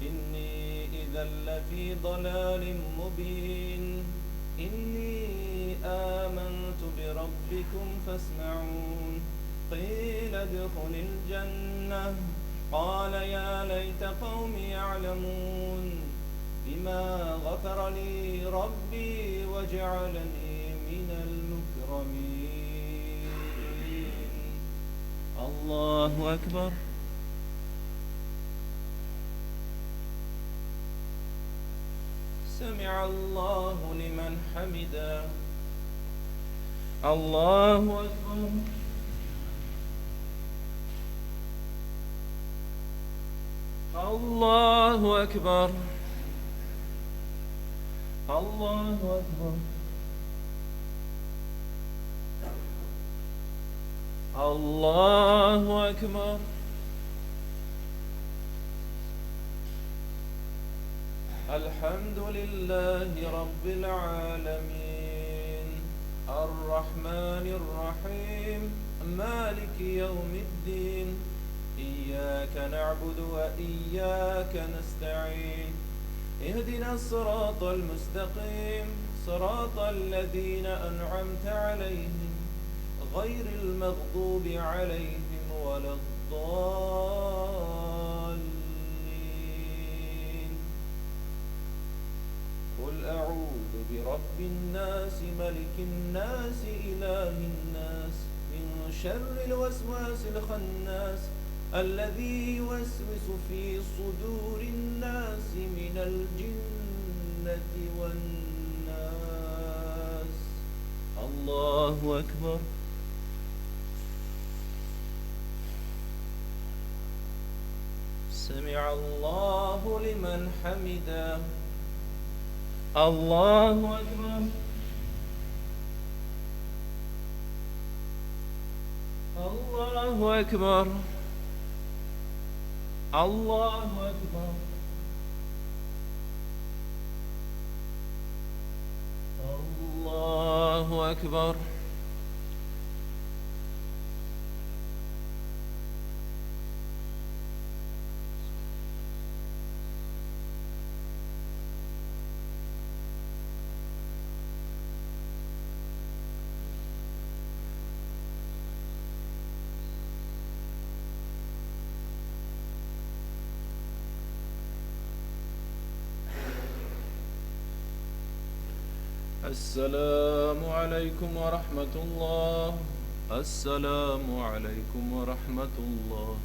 إني إذا لفي ضلال مبين إني آمنت بربكم فاسمعون قيل ادخل الجنة قال يا ليت قومي يعلمون بما غفر لي ربي وجعلني من المكرمين الله أكبر سمع الله لمن حمده الله أكبر الله أكبر الله أكبر الله أكبر الحمد لله رب العالمين الرحمن الرحيم مالك يوم الدين إياك نعبد وإياك نستعين اهدنا الصراط المستقيم صراط الذين أنعمت عليهم غير المغضوب عليهم ولا الضالين قل أعوذ برب الناس ملك الناس إله الناس من شر الوسواس الخناس الذي يوسوس في صدور الناس من الجنة والناس. Аллаһу әкбар. سمع الله لمن حمده الله أكبر الله أكبر الله أكبر الله أكبر السلام عليكم ورحمة الله السلام عليكم ورحمة الله.